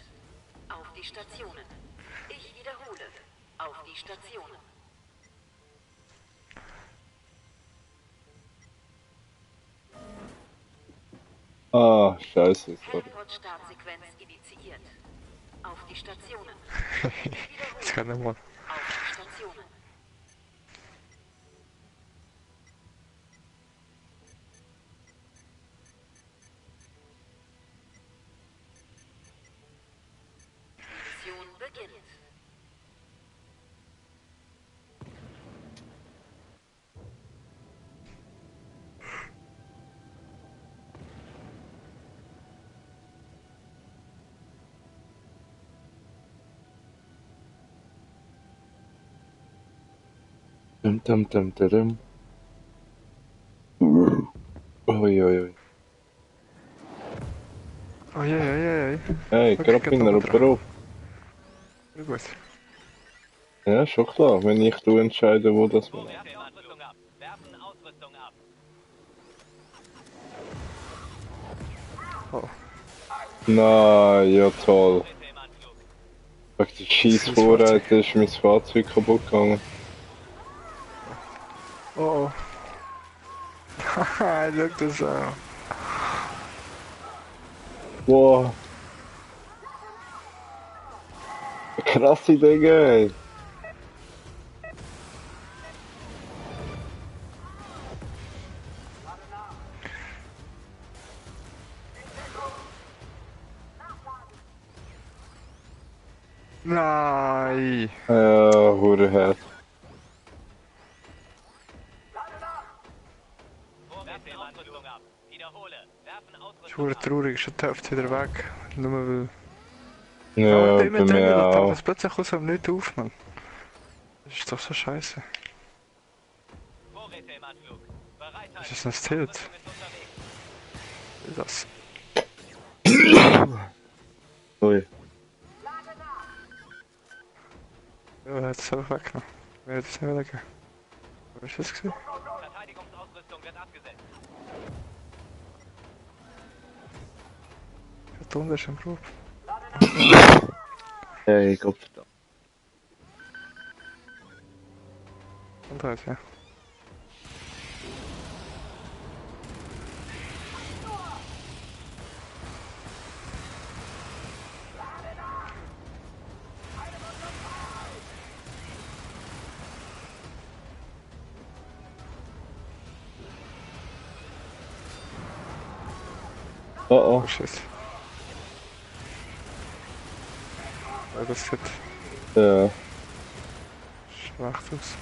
Auf die Stationen. Ich wiederhole. Auf die Stationen. Ah, scheiße, sorry. Hellbot-Startsequenz initiiert. Auf die Stationen. Jetzt kann er mal. Auf die Stationen. Mission beginnt. Dum dum dum dum dum. Oi, oi, oi. Oh je, je, je, je. Hey, Okay, Grappiner, geht oben auf. Ja, gut. Ja, schon klar, wenn ich du entscheide, wo das war. Werfen Ausrüstung ab. Werfen Ausrüstung ab. Oh. Na, ja toll. Vorräte im Anflug. Wegen der Scheißvorrat ist mein Fahrzeug kaputt gegangen. Oh oh. Haha, look das an. Wow. Krasse Dinge, ey. Nein. Ja, Hurenherz. Vorräte im Anflug ab. Wiederhole. Werfen Ist Ausrüstung verdammt ab. traurig, ist die Hälfte wieder weg. Nur weil... Ja, immer bei drin, mir da taucht auch. es plötzlich aus dem Nichts auf, Mann. Das ist doch so scheiße. Vorräte im Anflug. Bereithalten. Das ist ein Tilt. Ausrüstung ist unterwegs. Das. Ui. Ja, er hat es einfach weggenommen. Wer hat es nicht weggenommen? Wo ist das gewesen? Verteidigungsausrüstung wird abgesetzt. Da unten ist ein Grub. Hey, Gott verdammt. Und halt, ja. Oh Oh shit. Ja, das sieht oh. Ja. schwach aus.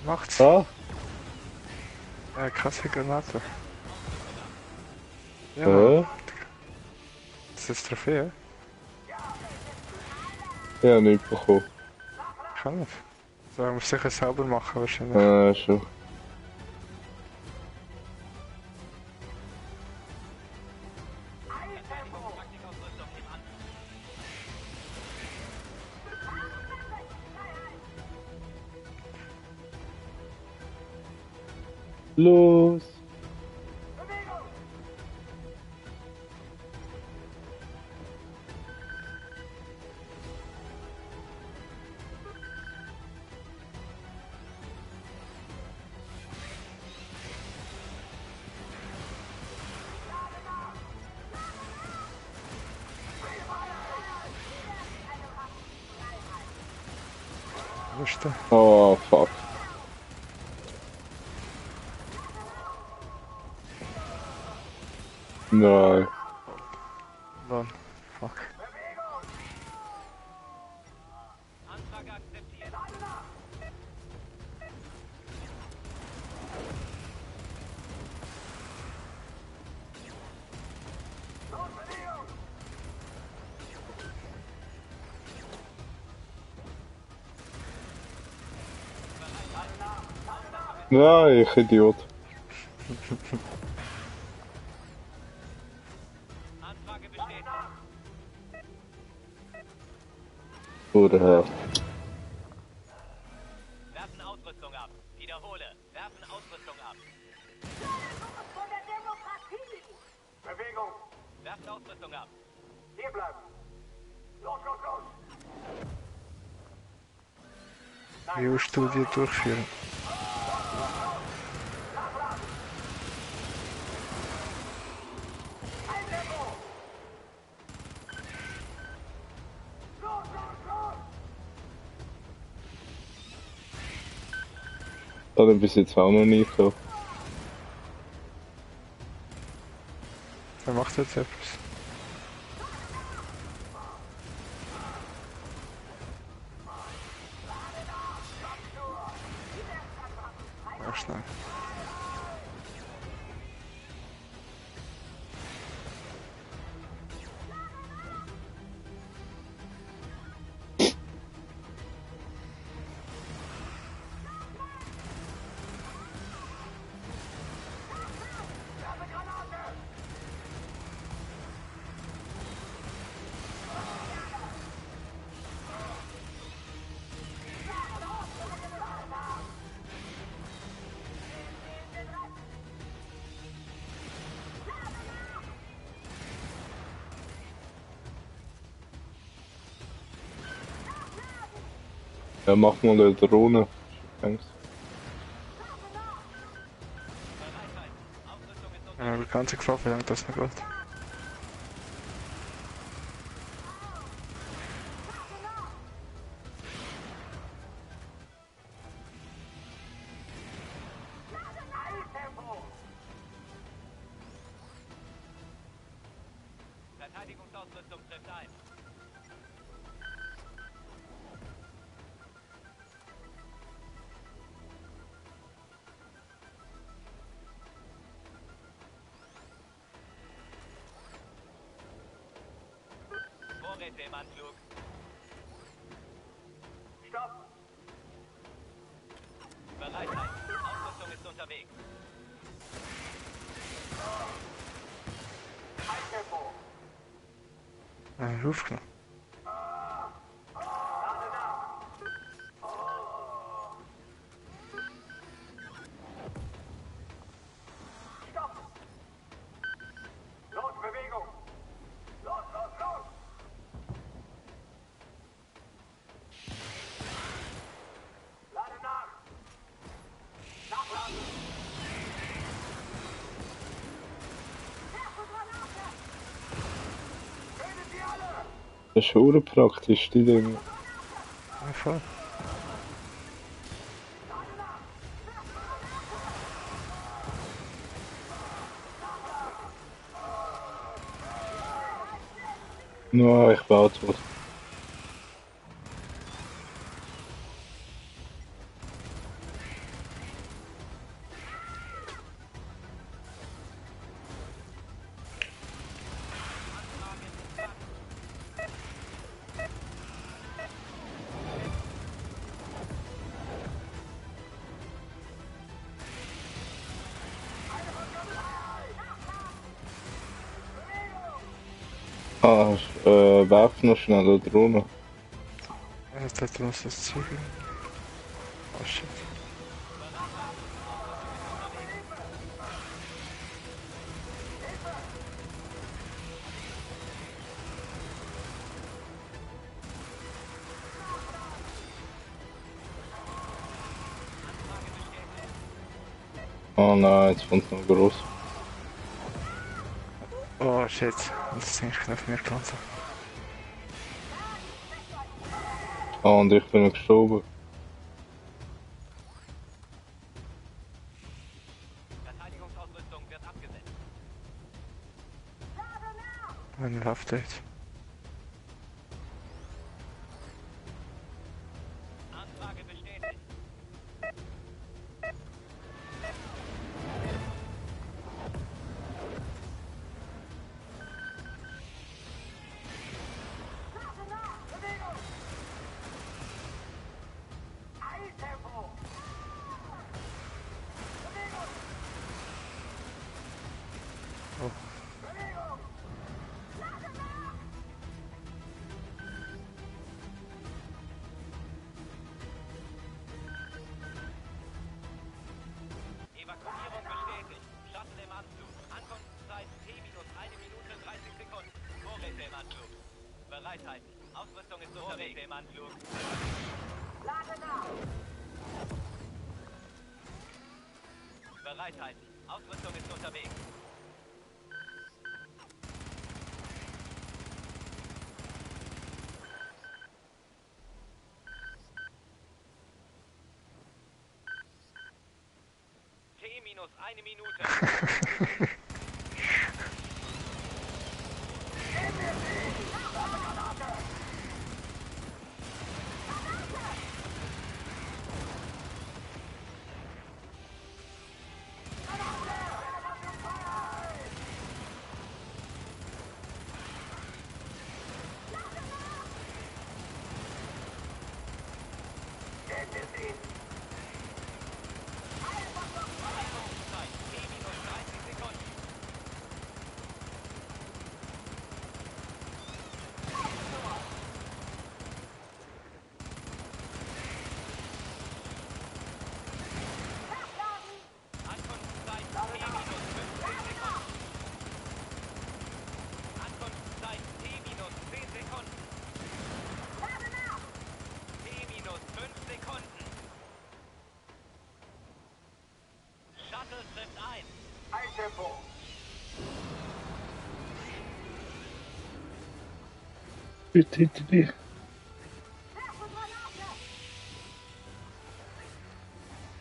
Macht's. Ah, Krasse Granate. Ja, Mann. äh, Das ist Trophäe? ja, nicht bekommen. Kann nicht. Sollen wir sicher selber machen wahrscheinlich. Schon. Taktikausrüstung im Anflug. Los! Wo ist der? Oh, fuck. Nein. Dann. Fuck. Antrag akzeptiert. Nein, ich Idiot. Anfrage bestätigt. Oder Herr. Werfen Ausrüstung ab. Wiederhole. Werfen Ausrüstung ab. Von der Demokratie! Bewegung! Werfen Ausrüstung ab. Hier bleiben! Los, los, los! EU-Studie durchführen. Ein Tempo! Los, los, los! Da hat bis jetzt auch noch nie gehabt. Wer macht jetzt etwas? Mach schnell. Ja, mach mal eine Drohne. Thanks. Bereitheit. Ausrüstung ist unter. Eine bekannte Waffe, ja, das noch gut. Verteidigungsausrüstung trifft ein. Vorräte im Anflug. Stopp! Bereitheit. Ausrüstung ist unterwegs. Ein Tempo! Rufknopf. Stopp! Los, Bewegung! Los, los, los! Lade nach! Nachladen! Tötet sie alle! Das ist schon praktisch, die Dinge. Ja, voll. Nein, ich baue was. Ah, werf noch schnell da drunter. Jetzt hat er uns das Ziel. Oh shit. Oh nein, jetzt kommt noch groß. Oh shit. Das Ding ist auf mir gelandet. Ah, und ich bin gestorben. Verteidigungsausrüstung wird abgesetzt. Ein Update. Anfrage bestätigt. Eiltempo! Oh. Bewegung! Evakuierung bestätigt. Shuttle im Anflug. Ankunftszeit T-1 Minute 30 Sekunden. Vorräte im Anflug. Bereit halten. Ausrüstung ist unterwegs. Vorräte im Anflug. Lade nach! Bereit halten. Ausrüstung ist unterwegs. T-1 Minute. Zeit T-30 Sekunden. Ankunftszeit T-15 Sekunden. Ankunftszeit T-10 Sekunden. T-5 Sekunden. Shuttle trifft ein. Eiltempo! Bitte hinter dir.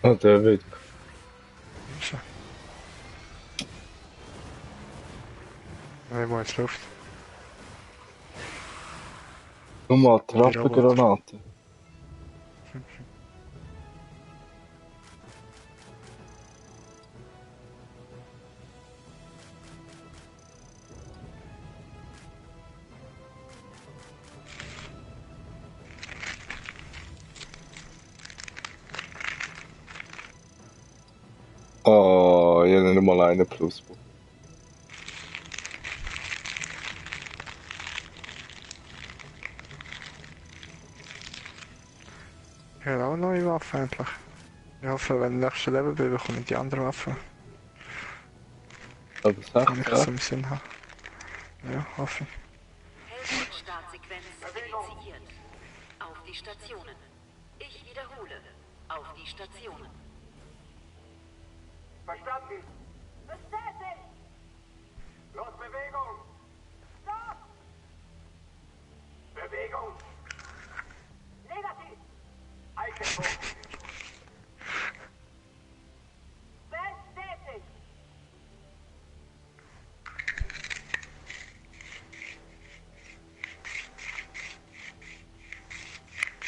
Ah, der wird. Schau. Wir wollen ins Luft. Nur mal Trappengranate. Oh, ich habe nicht mal einen Pluspunkt. Ich habe auch neue Waffen endlich. Ich hoffe, wenn ich nächstes Level bin, bekomme ich die andere Waffe. Aber Wenn ich sag, es ja. im Sinn habe. Ja, hoffe ich. Hellbolt-Startsequenz initiiert. Auf die Stationen. Ich wiederhole. Auf die Stationen. Verstanden! Bestätigt! Los, Bewegung! Stopp! Bewegung! Negativ! Eiltempo! Bestätigt!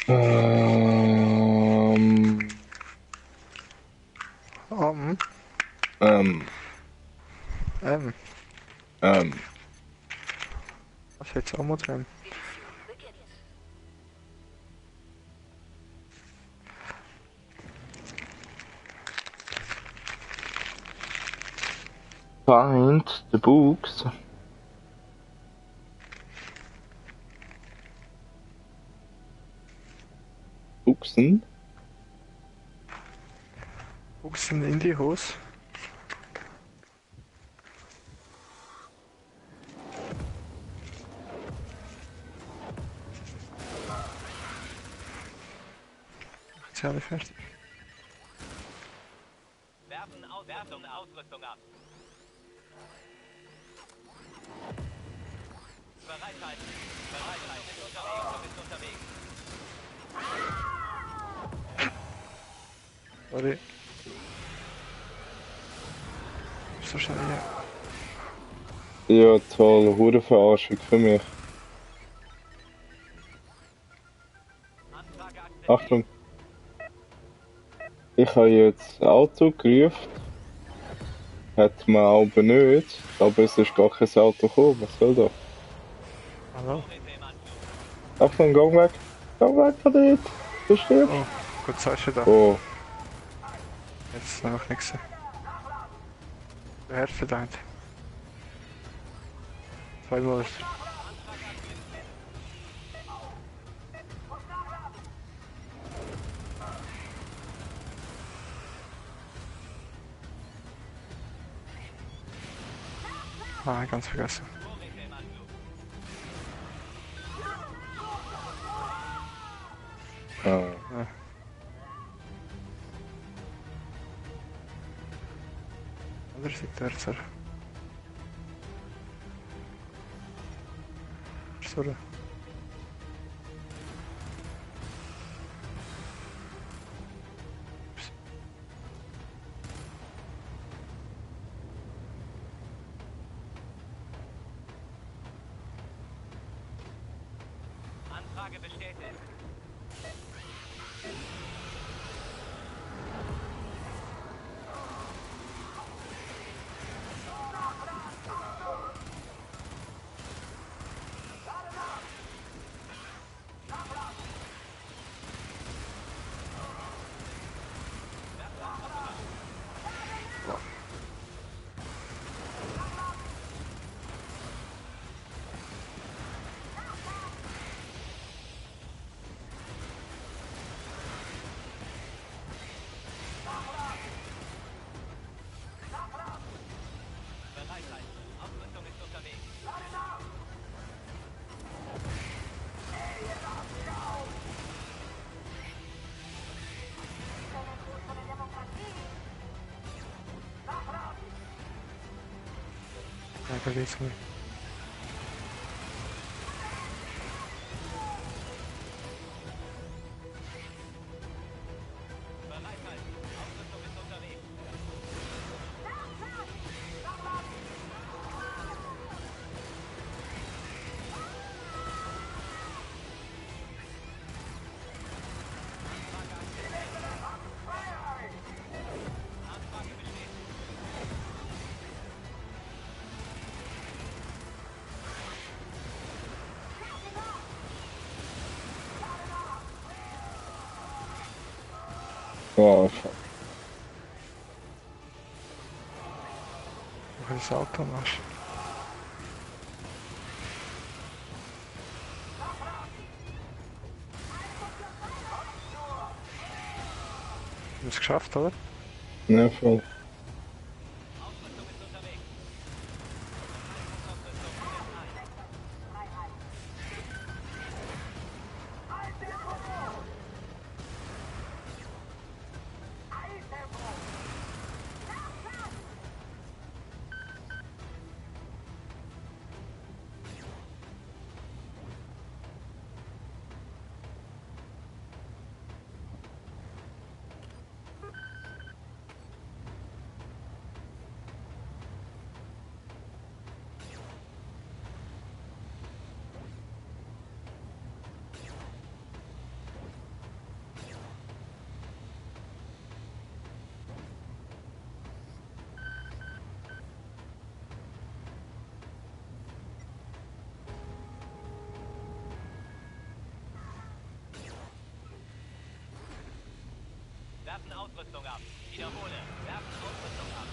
Ähm, Um, ähm, ähm, ähm. was ist jetzt auch mal drin? Mission beginnt. Find the books. Buchsen? Buchsen in die Hose. Jetzt habe ich fertig. Werfen Ausrüstung ab. Bereithalten. Du bist unterwegs. Sorry. So schnell hier. Ja, toll, Hurenverarschung für mich. Anfrage akzeptiert. Achtung! Ich habe jetzt Auto gerufen. Hat man aber nicht, aber es ist gar kein Auto gekommen. Was soll das? Hallo? Achtung, gang weg! Gang weg von dort! Du stirbst! Oh, gut, sagst du da. Oh, Jetzt noch nichts. Wer verdient? Zweimal ist. Ah, ganz vergessen. ah. Ja. Andere Seite, Herzer. Sorry. Anfrage bestätigt. Bereithalten. Ausrüstung ist unterwegs. Ja, geht's mir. Bereithalten. Ausrüstung ist unterwegs. Anfrage bestätigt. Oh, fuck. Wo ist das Auto noch? Du hast es geschafft, oder? Ja, voll. Ausrüstung ist unterwegs. Werfen Ausrüstung ab. Wiederhole. Werfen Ausrüstung ab.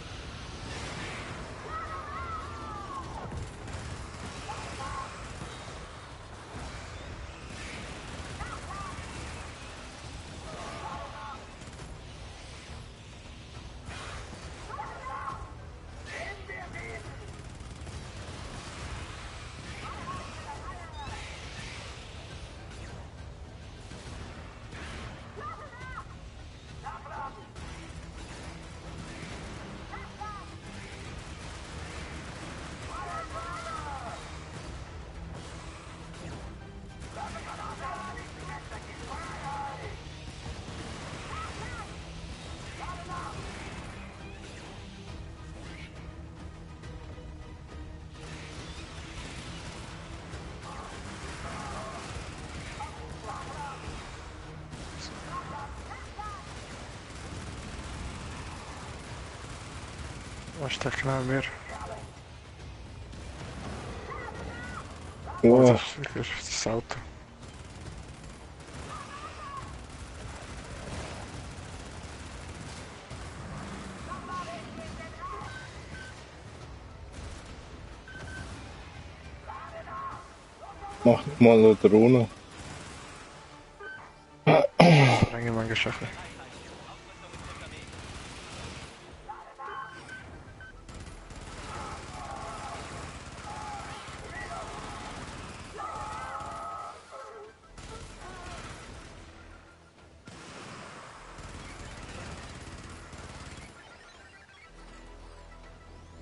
Was ist der genau mir? Oh, Das ist das Auto. mach mal eine Drohne. Verlängern wir Geschäfte.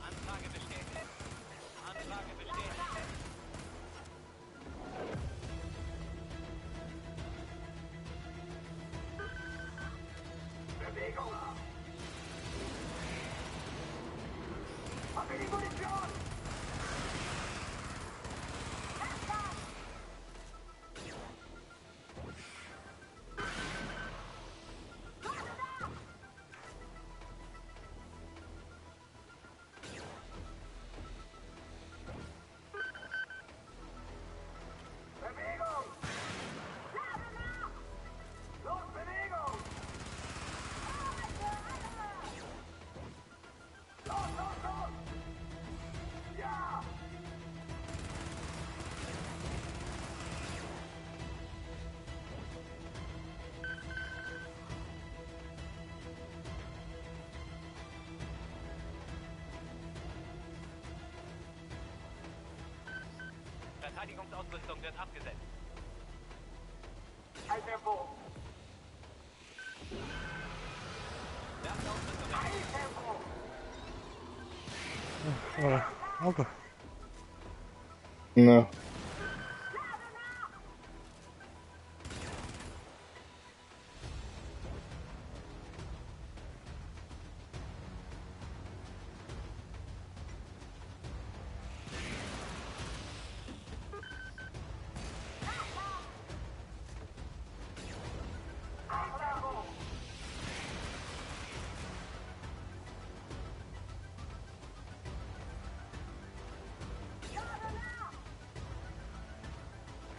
Anfrage bestätigt. Anfrage bestätigt. Bewegung! Hab die Munition! Bewegung! Los, Bewegung! Los, los, los! Ja! Verteidigungsausrüstung wird abgesetzt. Ein Tempo! Werft Ausrüstung ab. Ein Tempo! Voilà. Open. Na,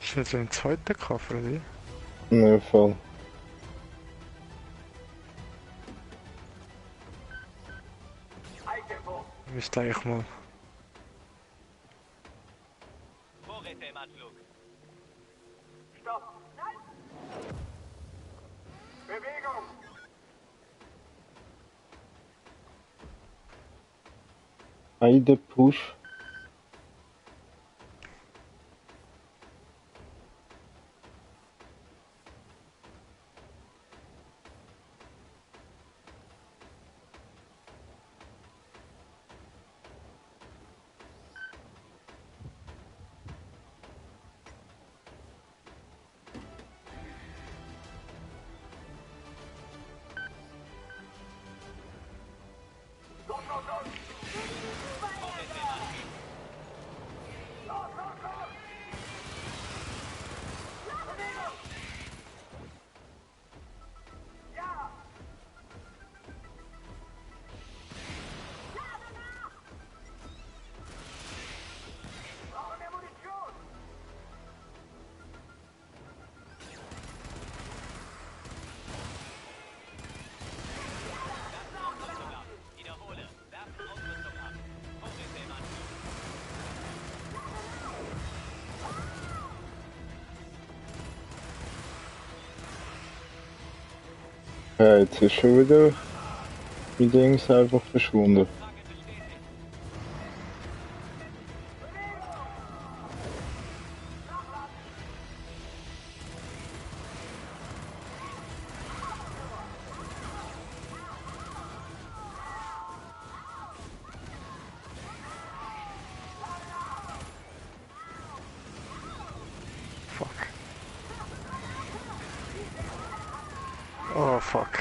Ist das ein zweiter Koffer, oder wie? ne, voll. Ein Tempo! Müsste eigentlich mal. Vorräte im Anflug. Stopp! Nein! Bewegung! Heide Push. Los, los, los! Vorräte im Anflug. Los, los, los! Bewegung! Ja! Brauchen wir Munition! Werfen Ausrüstung ab. Wiederhole. Werfen Ausrüstung ab. Vorräte im Anflug. Ja, jetzt ist schon wieder die Dings einfach verschwunden. Anfrage bestätigt. Fuck. Oh fuck.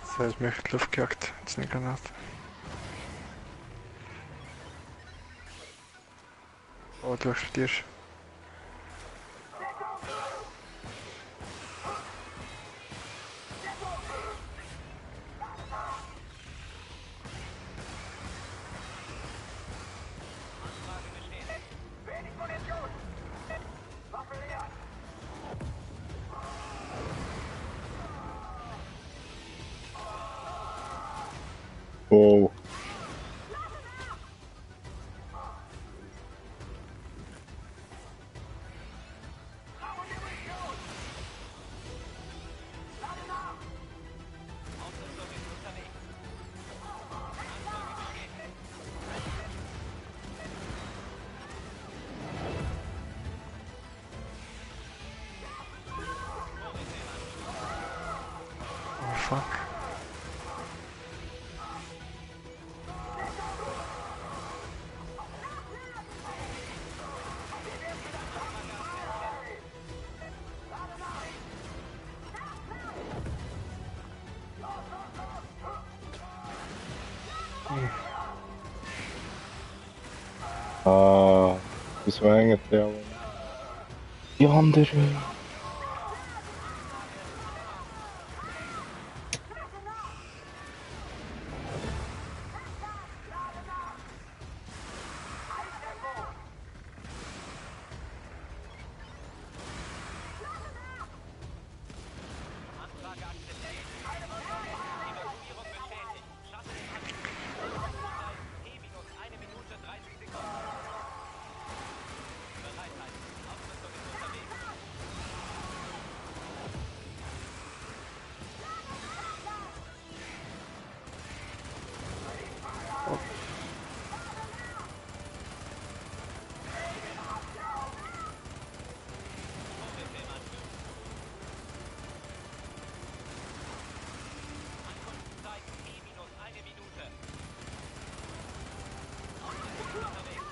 Das heißt, mich in die Luft gejagt. Jetzt nicht Granat. Oh, du explodierst. Wow. Ausrüstung ist unterwegs. Oh fuck. Ah, wieso hängt der aber? Die andere. Anfrage akzeptiert. Evakuierung bestätigt. Shuttle im Anflug. T-1 Minute 30 Sekunden. Bereitheit. Ausrüstung ist unterwegs. Vorrichte im Anflug. Ankunftszeit T-1 Minute. Ausrüstung ist unterwegs.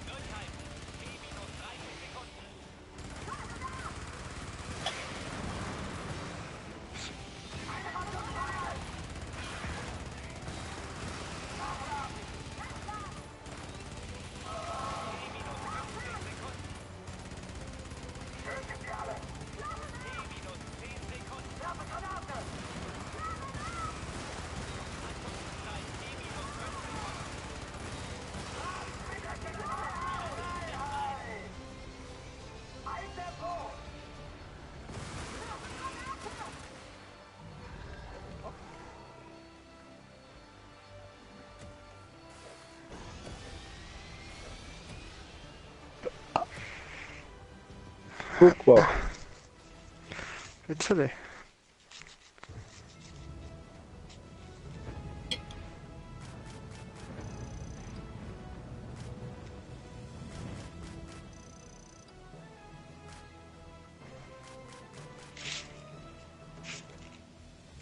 Nulltime. T-30 Sekunden. T-15 Sekunden. T-10 Sekunden. Ankunftszeit T-5 Sekunden. Guck mal. Witzeli.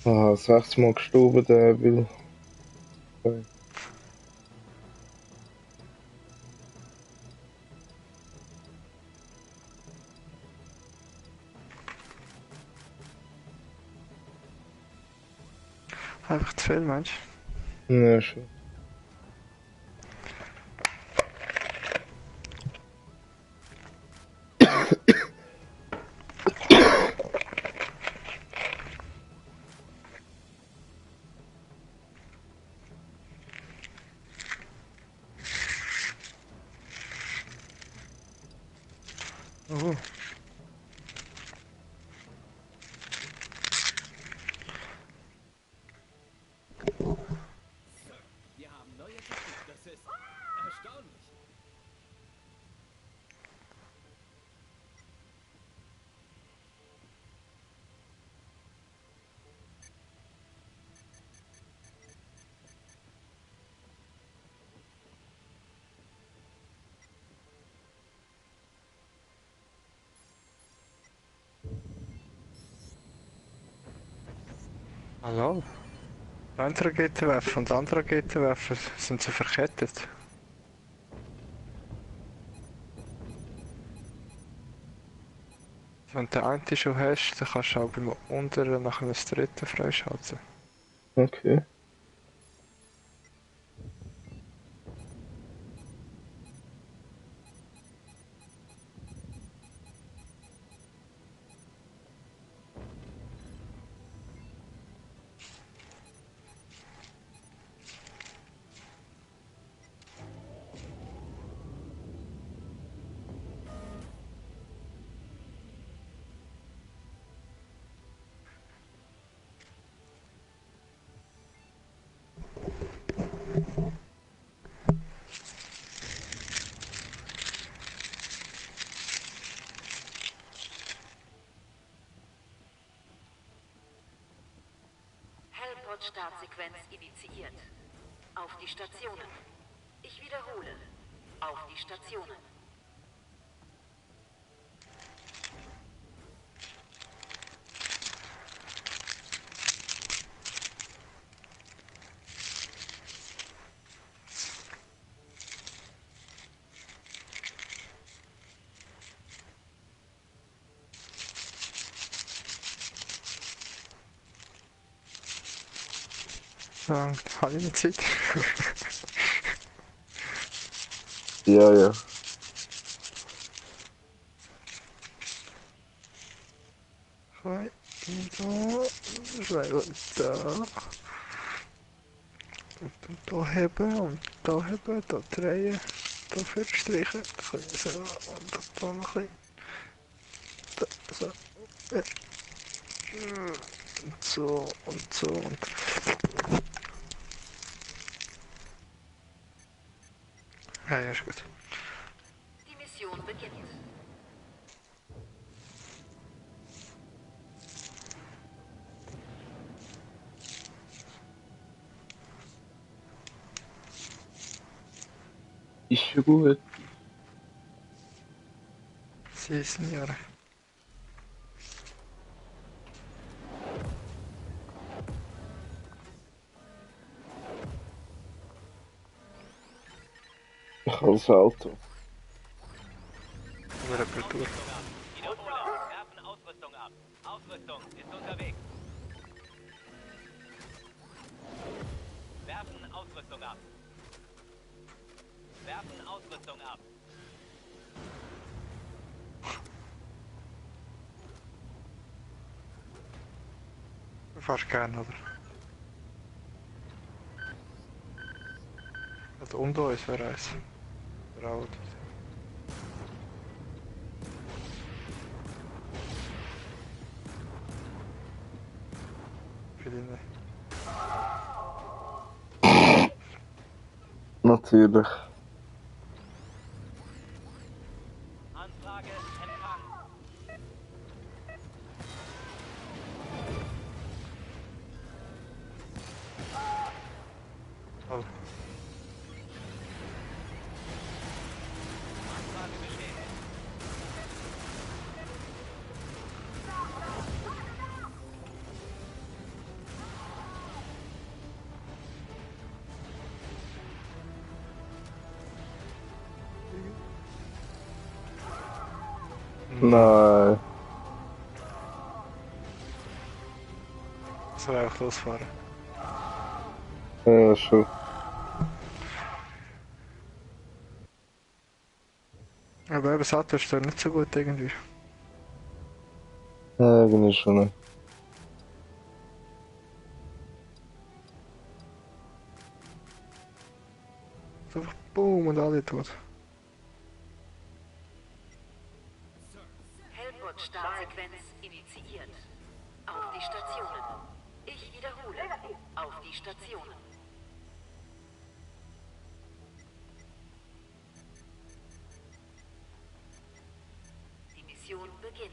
Ah, 6-mal gestorben, der will. Okay. Einfach zu viel, Mensch. Ja, schon. Oh. Wir haben neue Technik. Das ist erstaunlich. Hallo? Ein Raketenwerfer und andere Raketenwerfer sind sie verkettet. Wenn du den einen schon hast, dann kannst du auch beim unteren nachher das dritte freischalten. Okay. Hellbot-Startsequenz initiiert. Auf die Stationen. Ich wiederhole. Auf die Stationen. Dann habe ich eine Zeit. Ja, ja. Zwei, da, zwei und da. Und da heben und da heben, da drehen, da verstreichen, ein bisschen so und da noch ein bisschen. Da, so. Ja. Und so und so und. Ja, ja, ist gut. Die Mission beginnt. Ist ja gut. Sie sind ja. Ich habe das Auto. Oder Reparatur. Wiederhole. Werfen Ausrüstung ab. Ausrüstung ist unterwegs. Werfen Ausrüstung ab. Werfen Ausrüstung ab. Fast keinen, oder? Also unter uns wäre eins. Braut. Viele nicht. Natürlich. Anfrage empfangen. Oh. Anfrage bestätigt. Nein. Soll einfach losfahren. Ja, schon. Aber eben Sato ist da nicht so gut irgendwie. Ja, irgendwie schon nicht. So einfach boom und alle tot. Hellbot-Startsequenz initiiert. Auf die Stationen. Ich wiederhole. Auf die Stationen. Die Mission beginnt.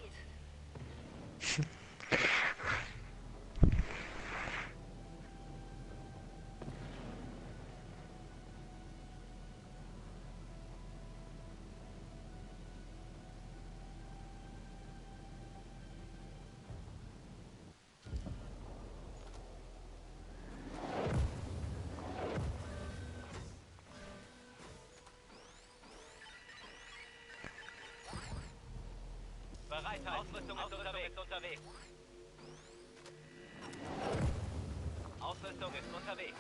Bereit, Ausrüstung ist unterwegs. Ausrüstung ist unterwegs.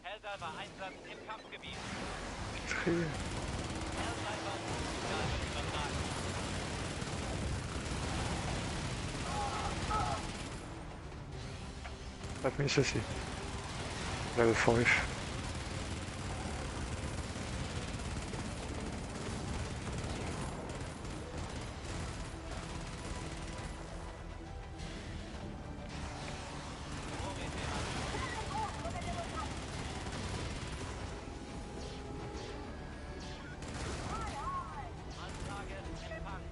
Helldiver Einsatz im Kampfgebiet. Drehen. Helldiver Status übertragen. Das müssen sie. Level 5. Anfrage empfangen.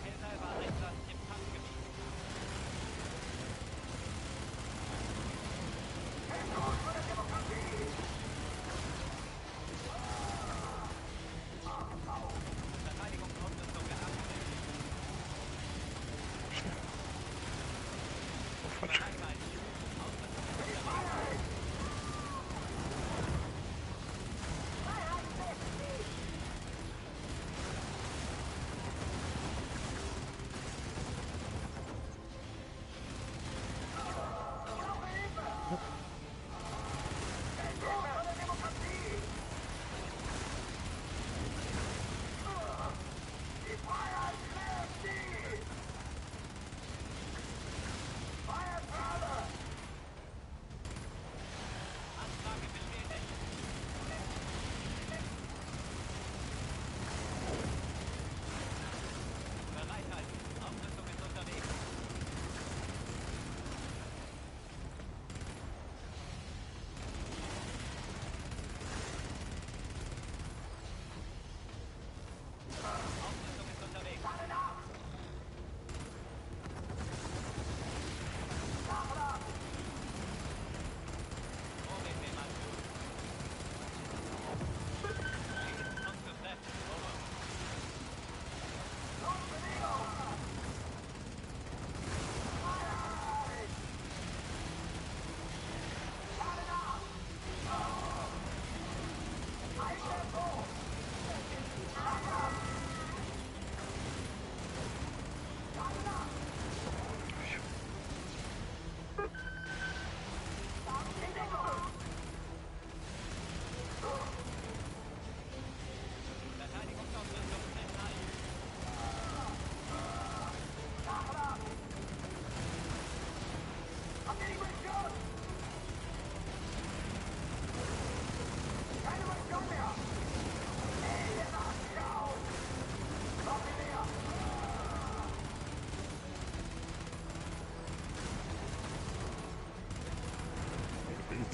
Helldiver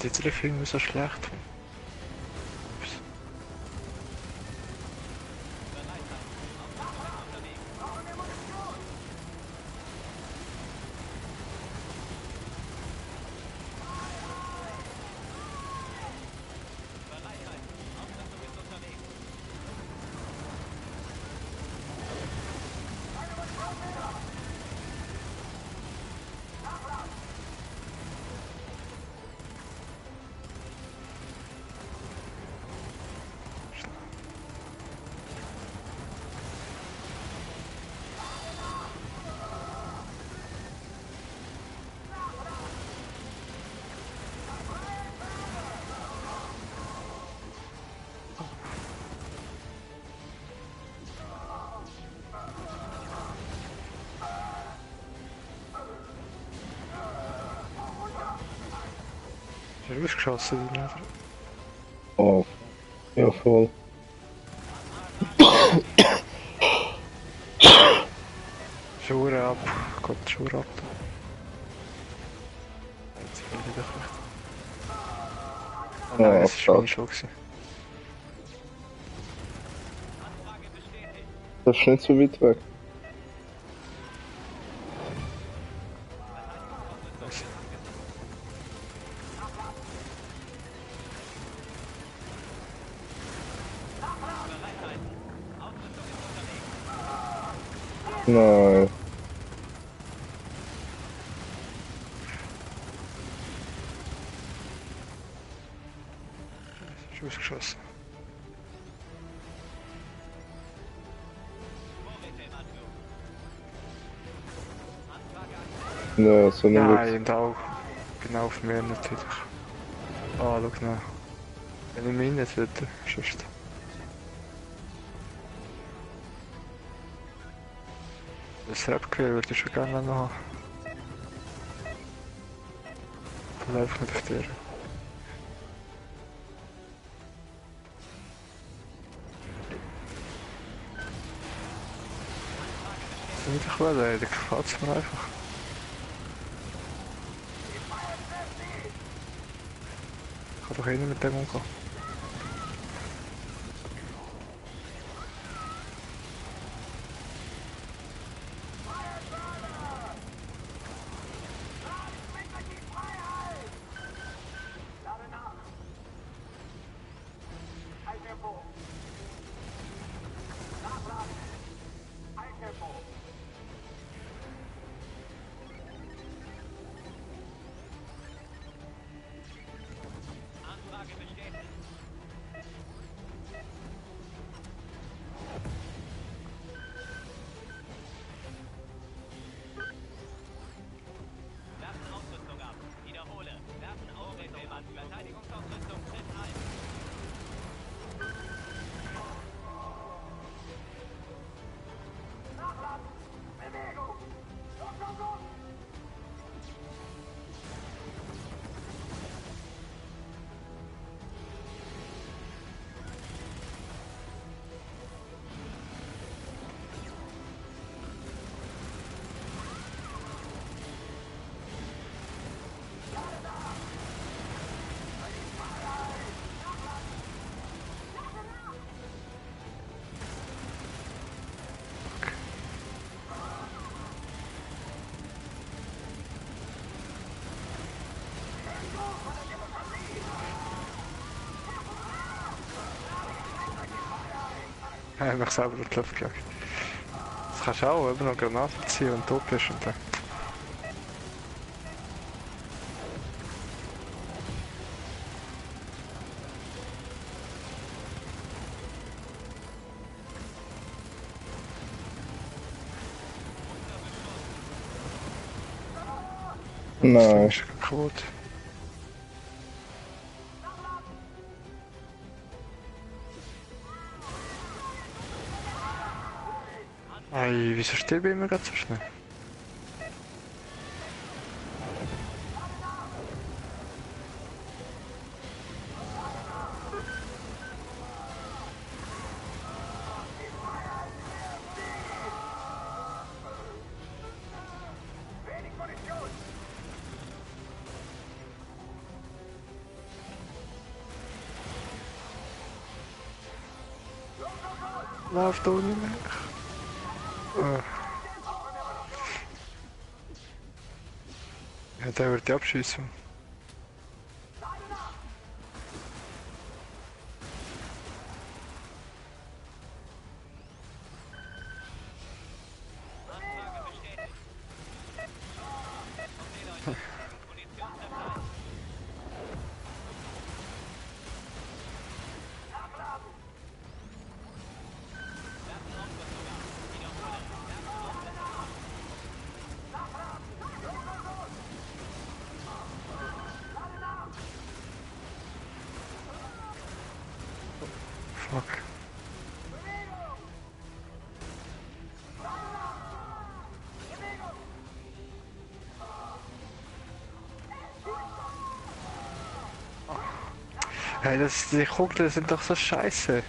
Die treffe irgendwie so schlecht. Ups. Hast du ausgeschossen, oder? Oh, ja voll. Schuhe ab. Gott, Schuhe ab. Jetzt bin ich wieder recht. Oh nein, es war meine Schuld. Das ist nicht so weit weg. Nein. Ich habe ausgeschossen. Ja, so eine Nein, und auch genau auf mir natürlich. Ah, schau nach. Wenn ich mich nicht hätte, sonst. Das Rap-Gewehr würde ich schon gerne noch haben. Vielleicht nicht auf dir. Das ist nicht well, der gefällt es mir einfach. Ich kann doch eh nicht mit dem umgehen. Waffenausrüstung ab. Wiederhole. Waffenausrüstung ab. Verteidigungsausrüstung tritt ein. Ich habe mich selber in die Luft gejagt. Das kannst du auch eben noch Granaten ziehen, wenn du tot bist und dann. Das Ding Nein. ist kaputt. Ei, wieso sterbe ich immer gerade so schnell? Lauf da nicht mehr. Ja, der wird die abschießen. Anfrage bestätigt. Okay, Leute. Munition verteilt. Werfen Ausrüstung ab. Wiederhole. Werfen Ausrüstung ab. Fuck. Hey, die Kugeln sind doch so scheiße.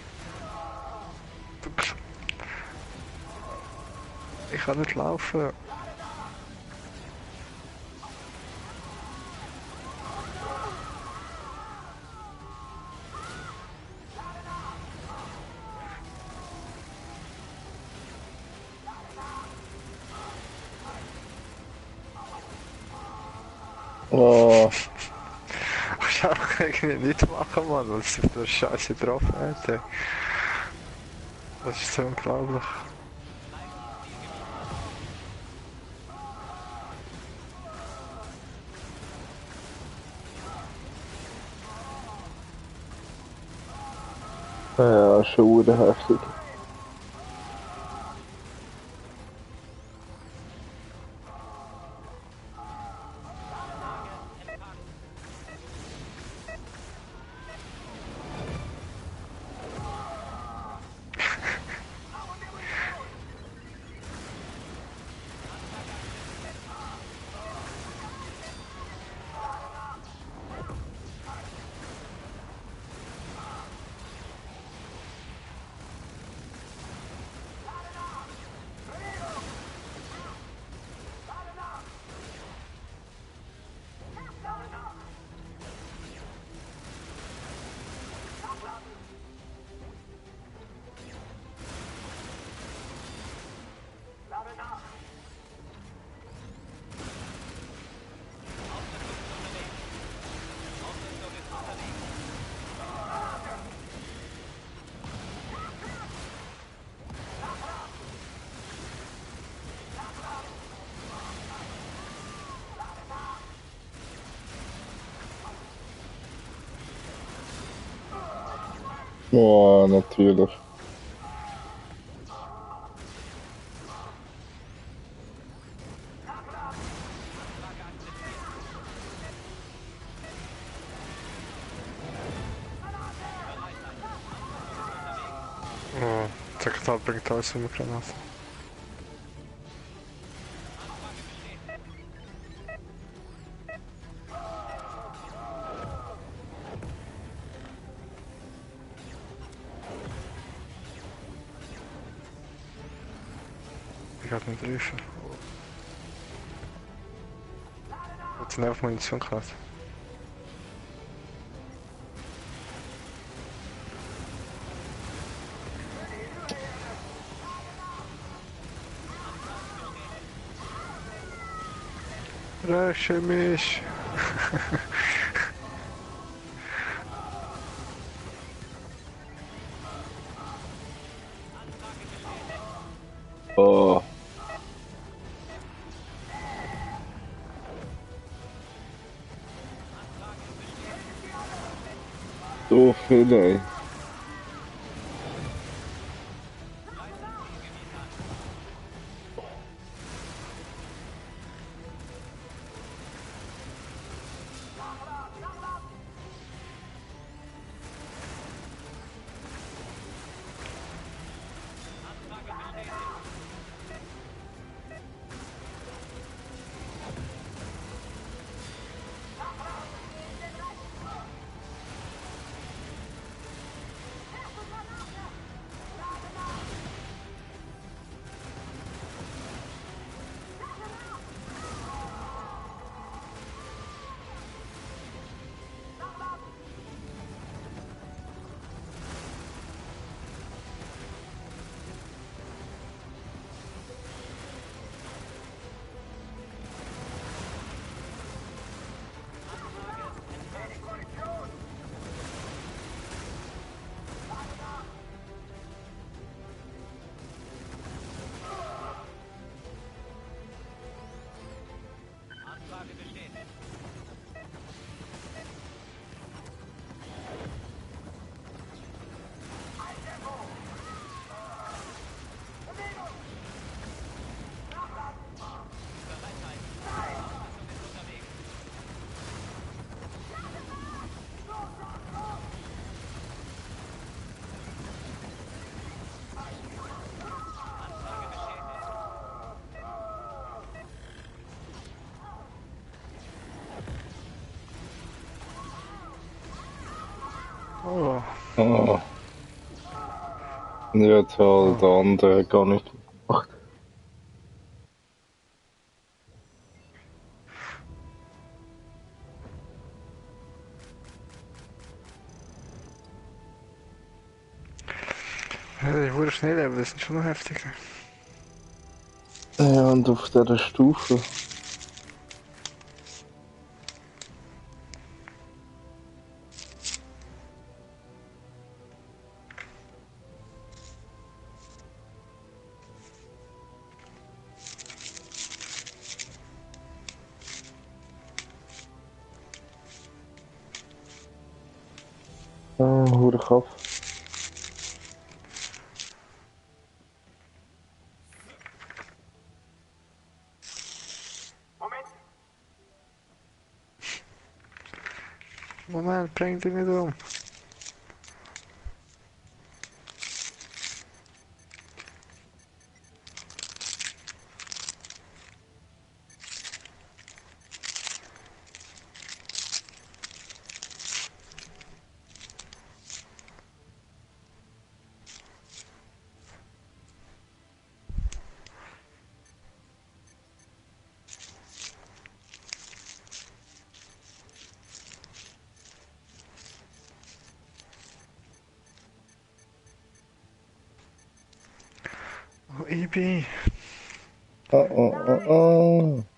Ich kann nicht laufen. Oh, Ich kann irgendwie nicht machen, Mann, weil sie auf der Scheiße drauf hätte. Das ist so unglaublich. ja, schon wieder heftig. Ausrüstung ist unterwegs. Oh, natürlich. Oh, der Knall bringt alles in die Granate. Ich hab nicht treffen. Jetzt sind einfach Munition gehabt. Räche mich! Oh. So viel, ey. Ah. Ja, toll, der andere gar nicht gemacht. Ja, die wurde schnell, aber das sind schon noch heftiger. Ja, und auf dieser Stufe. Ja, hou de graf. Moment. Moment, bring die nicht um. Oh, EB. Oh, oh, oh, oh.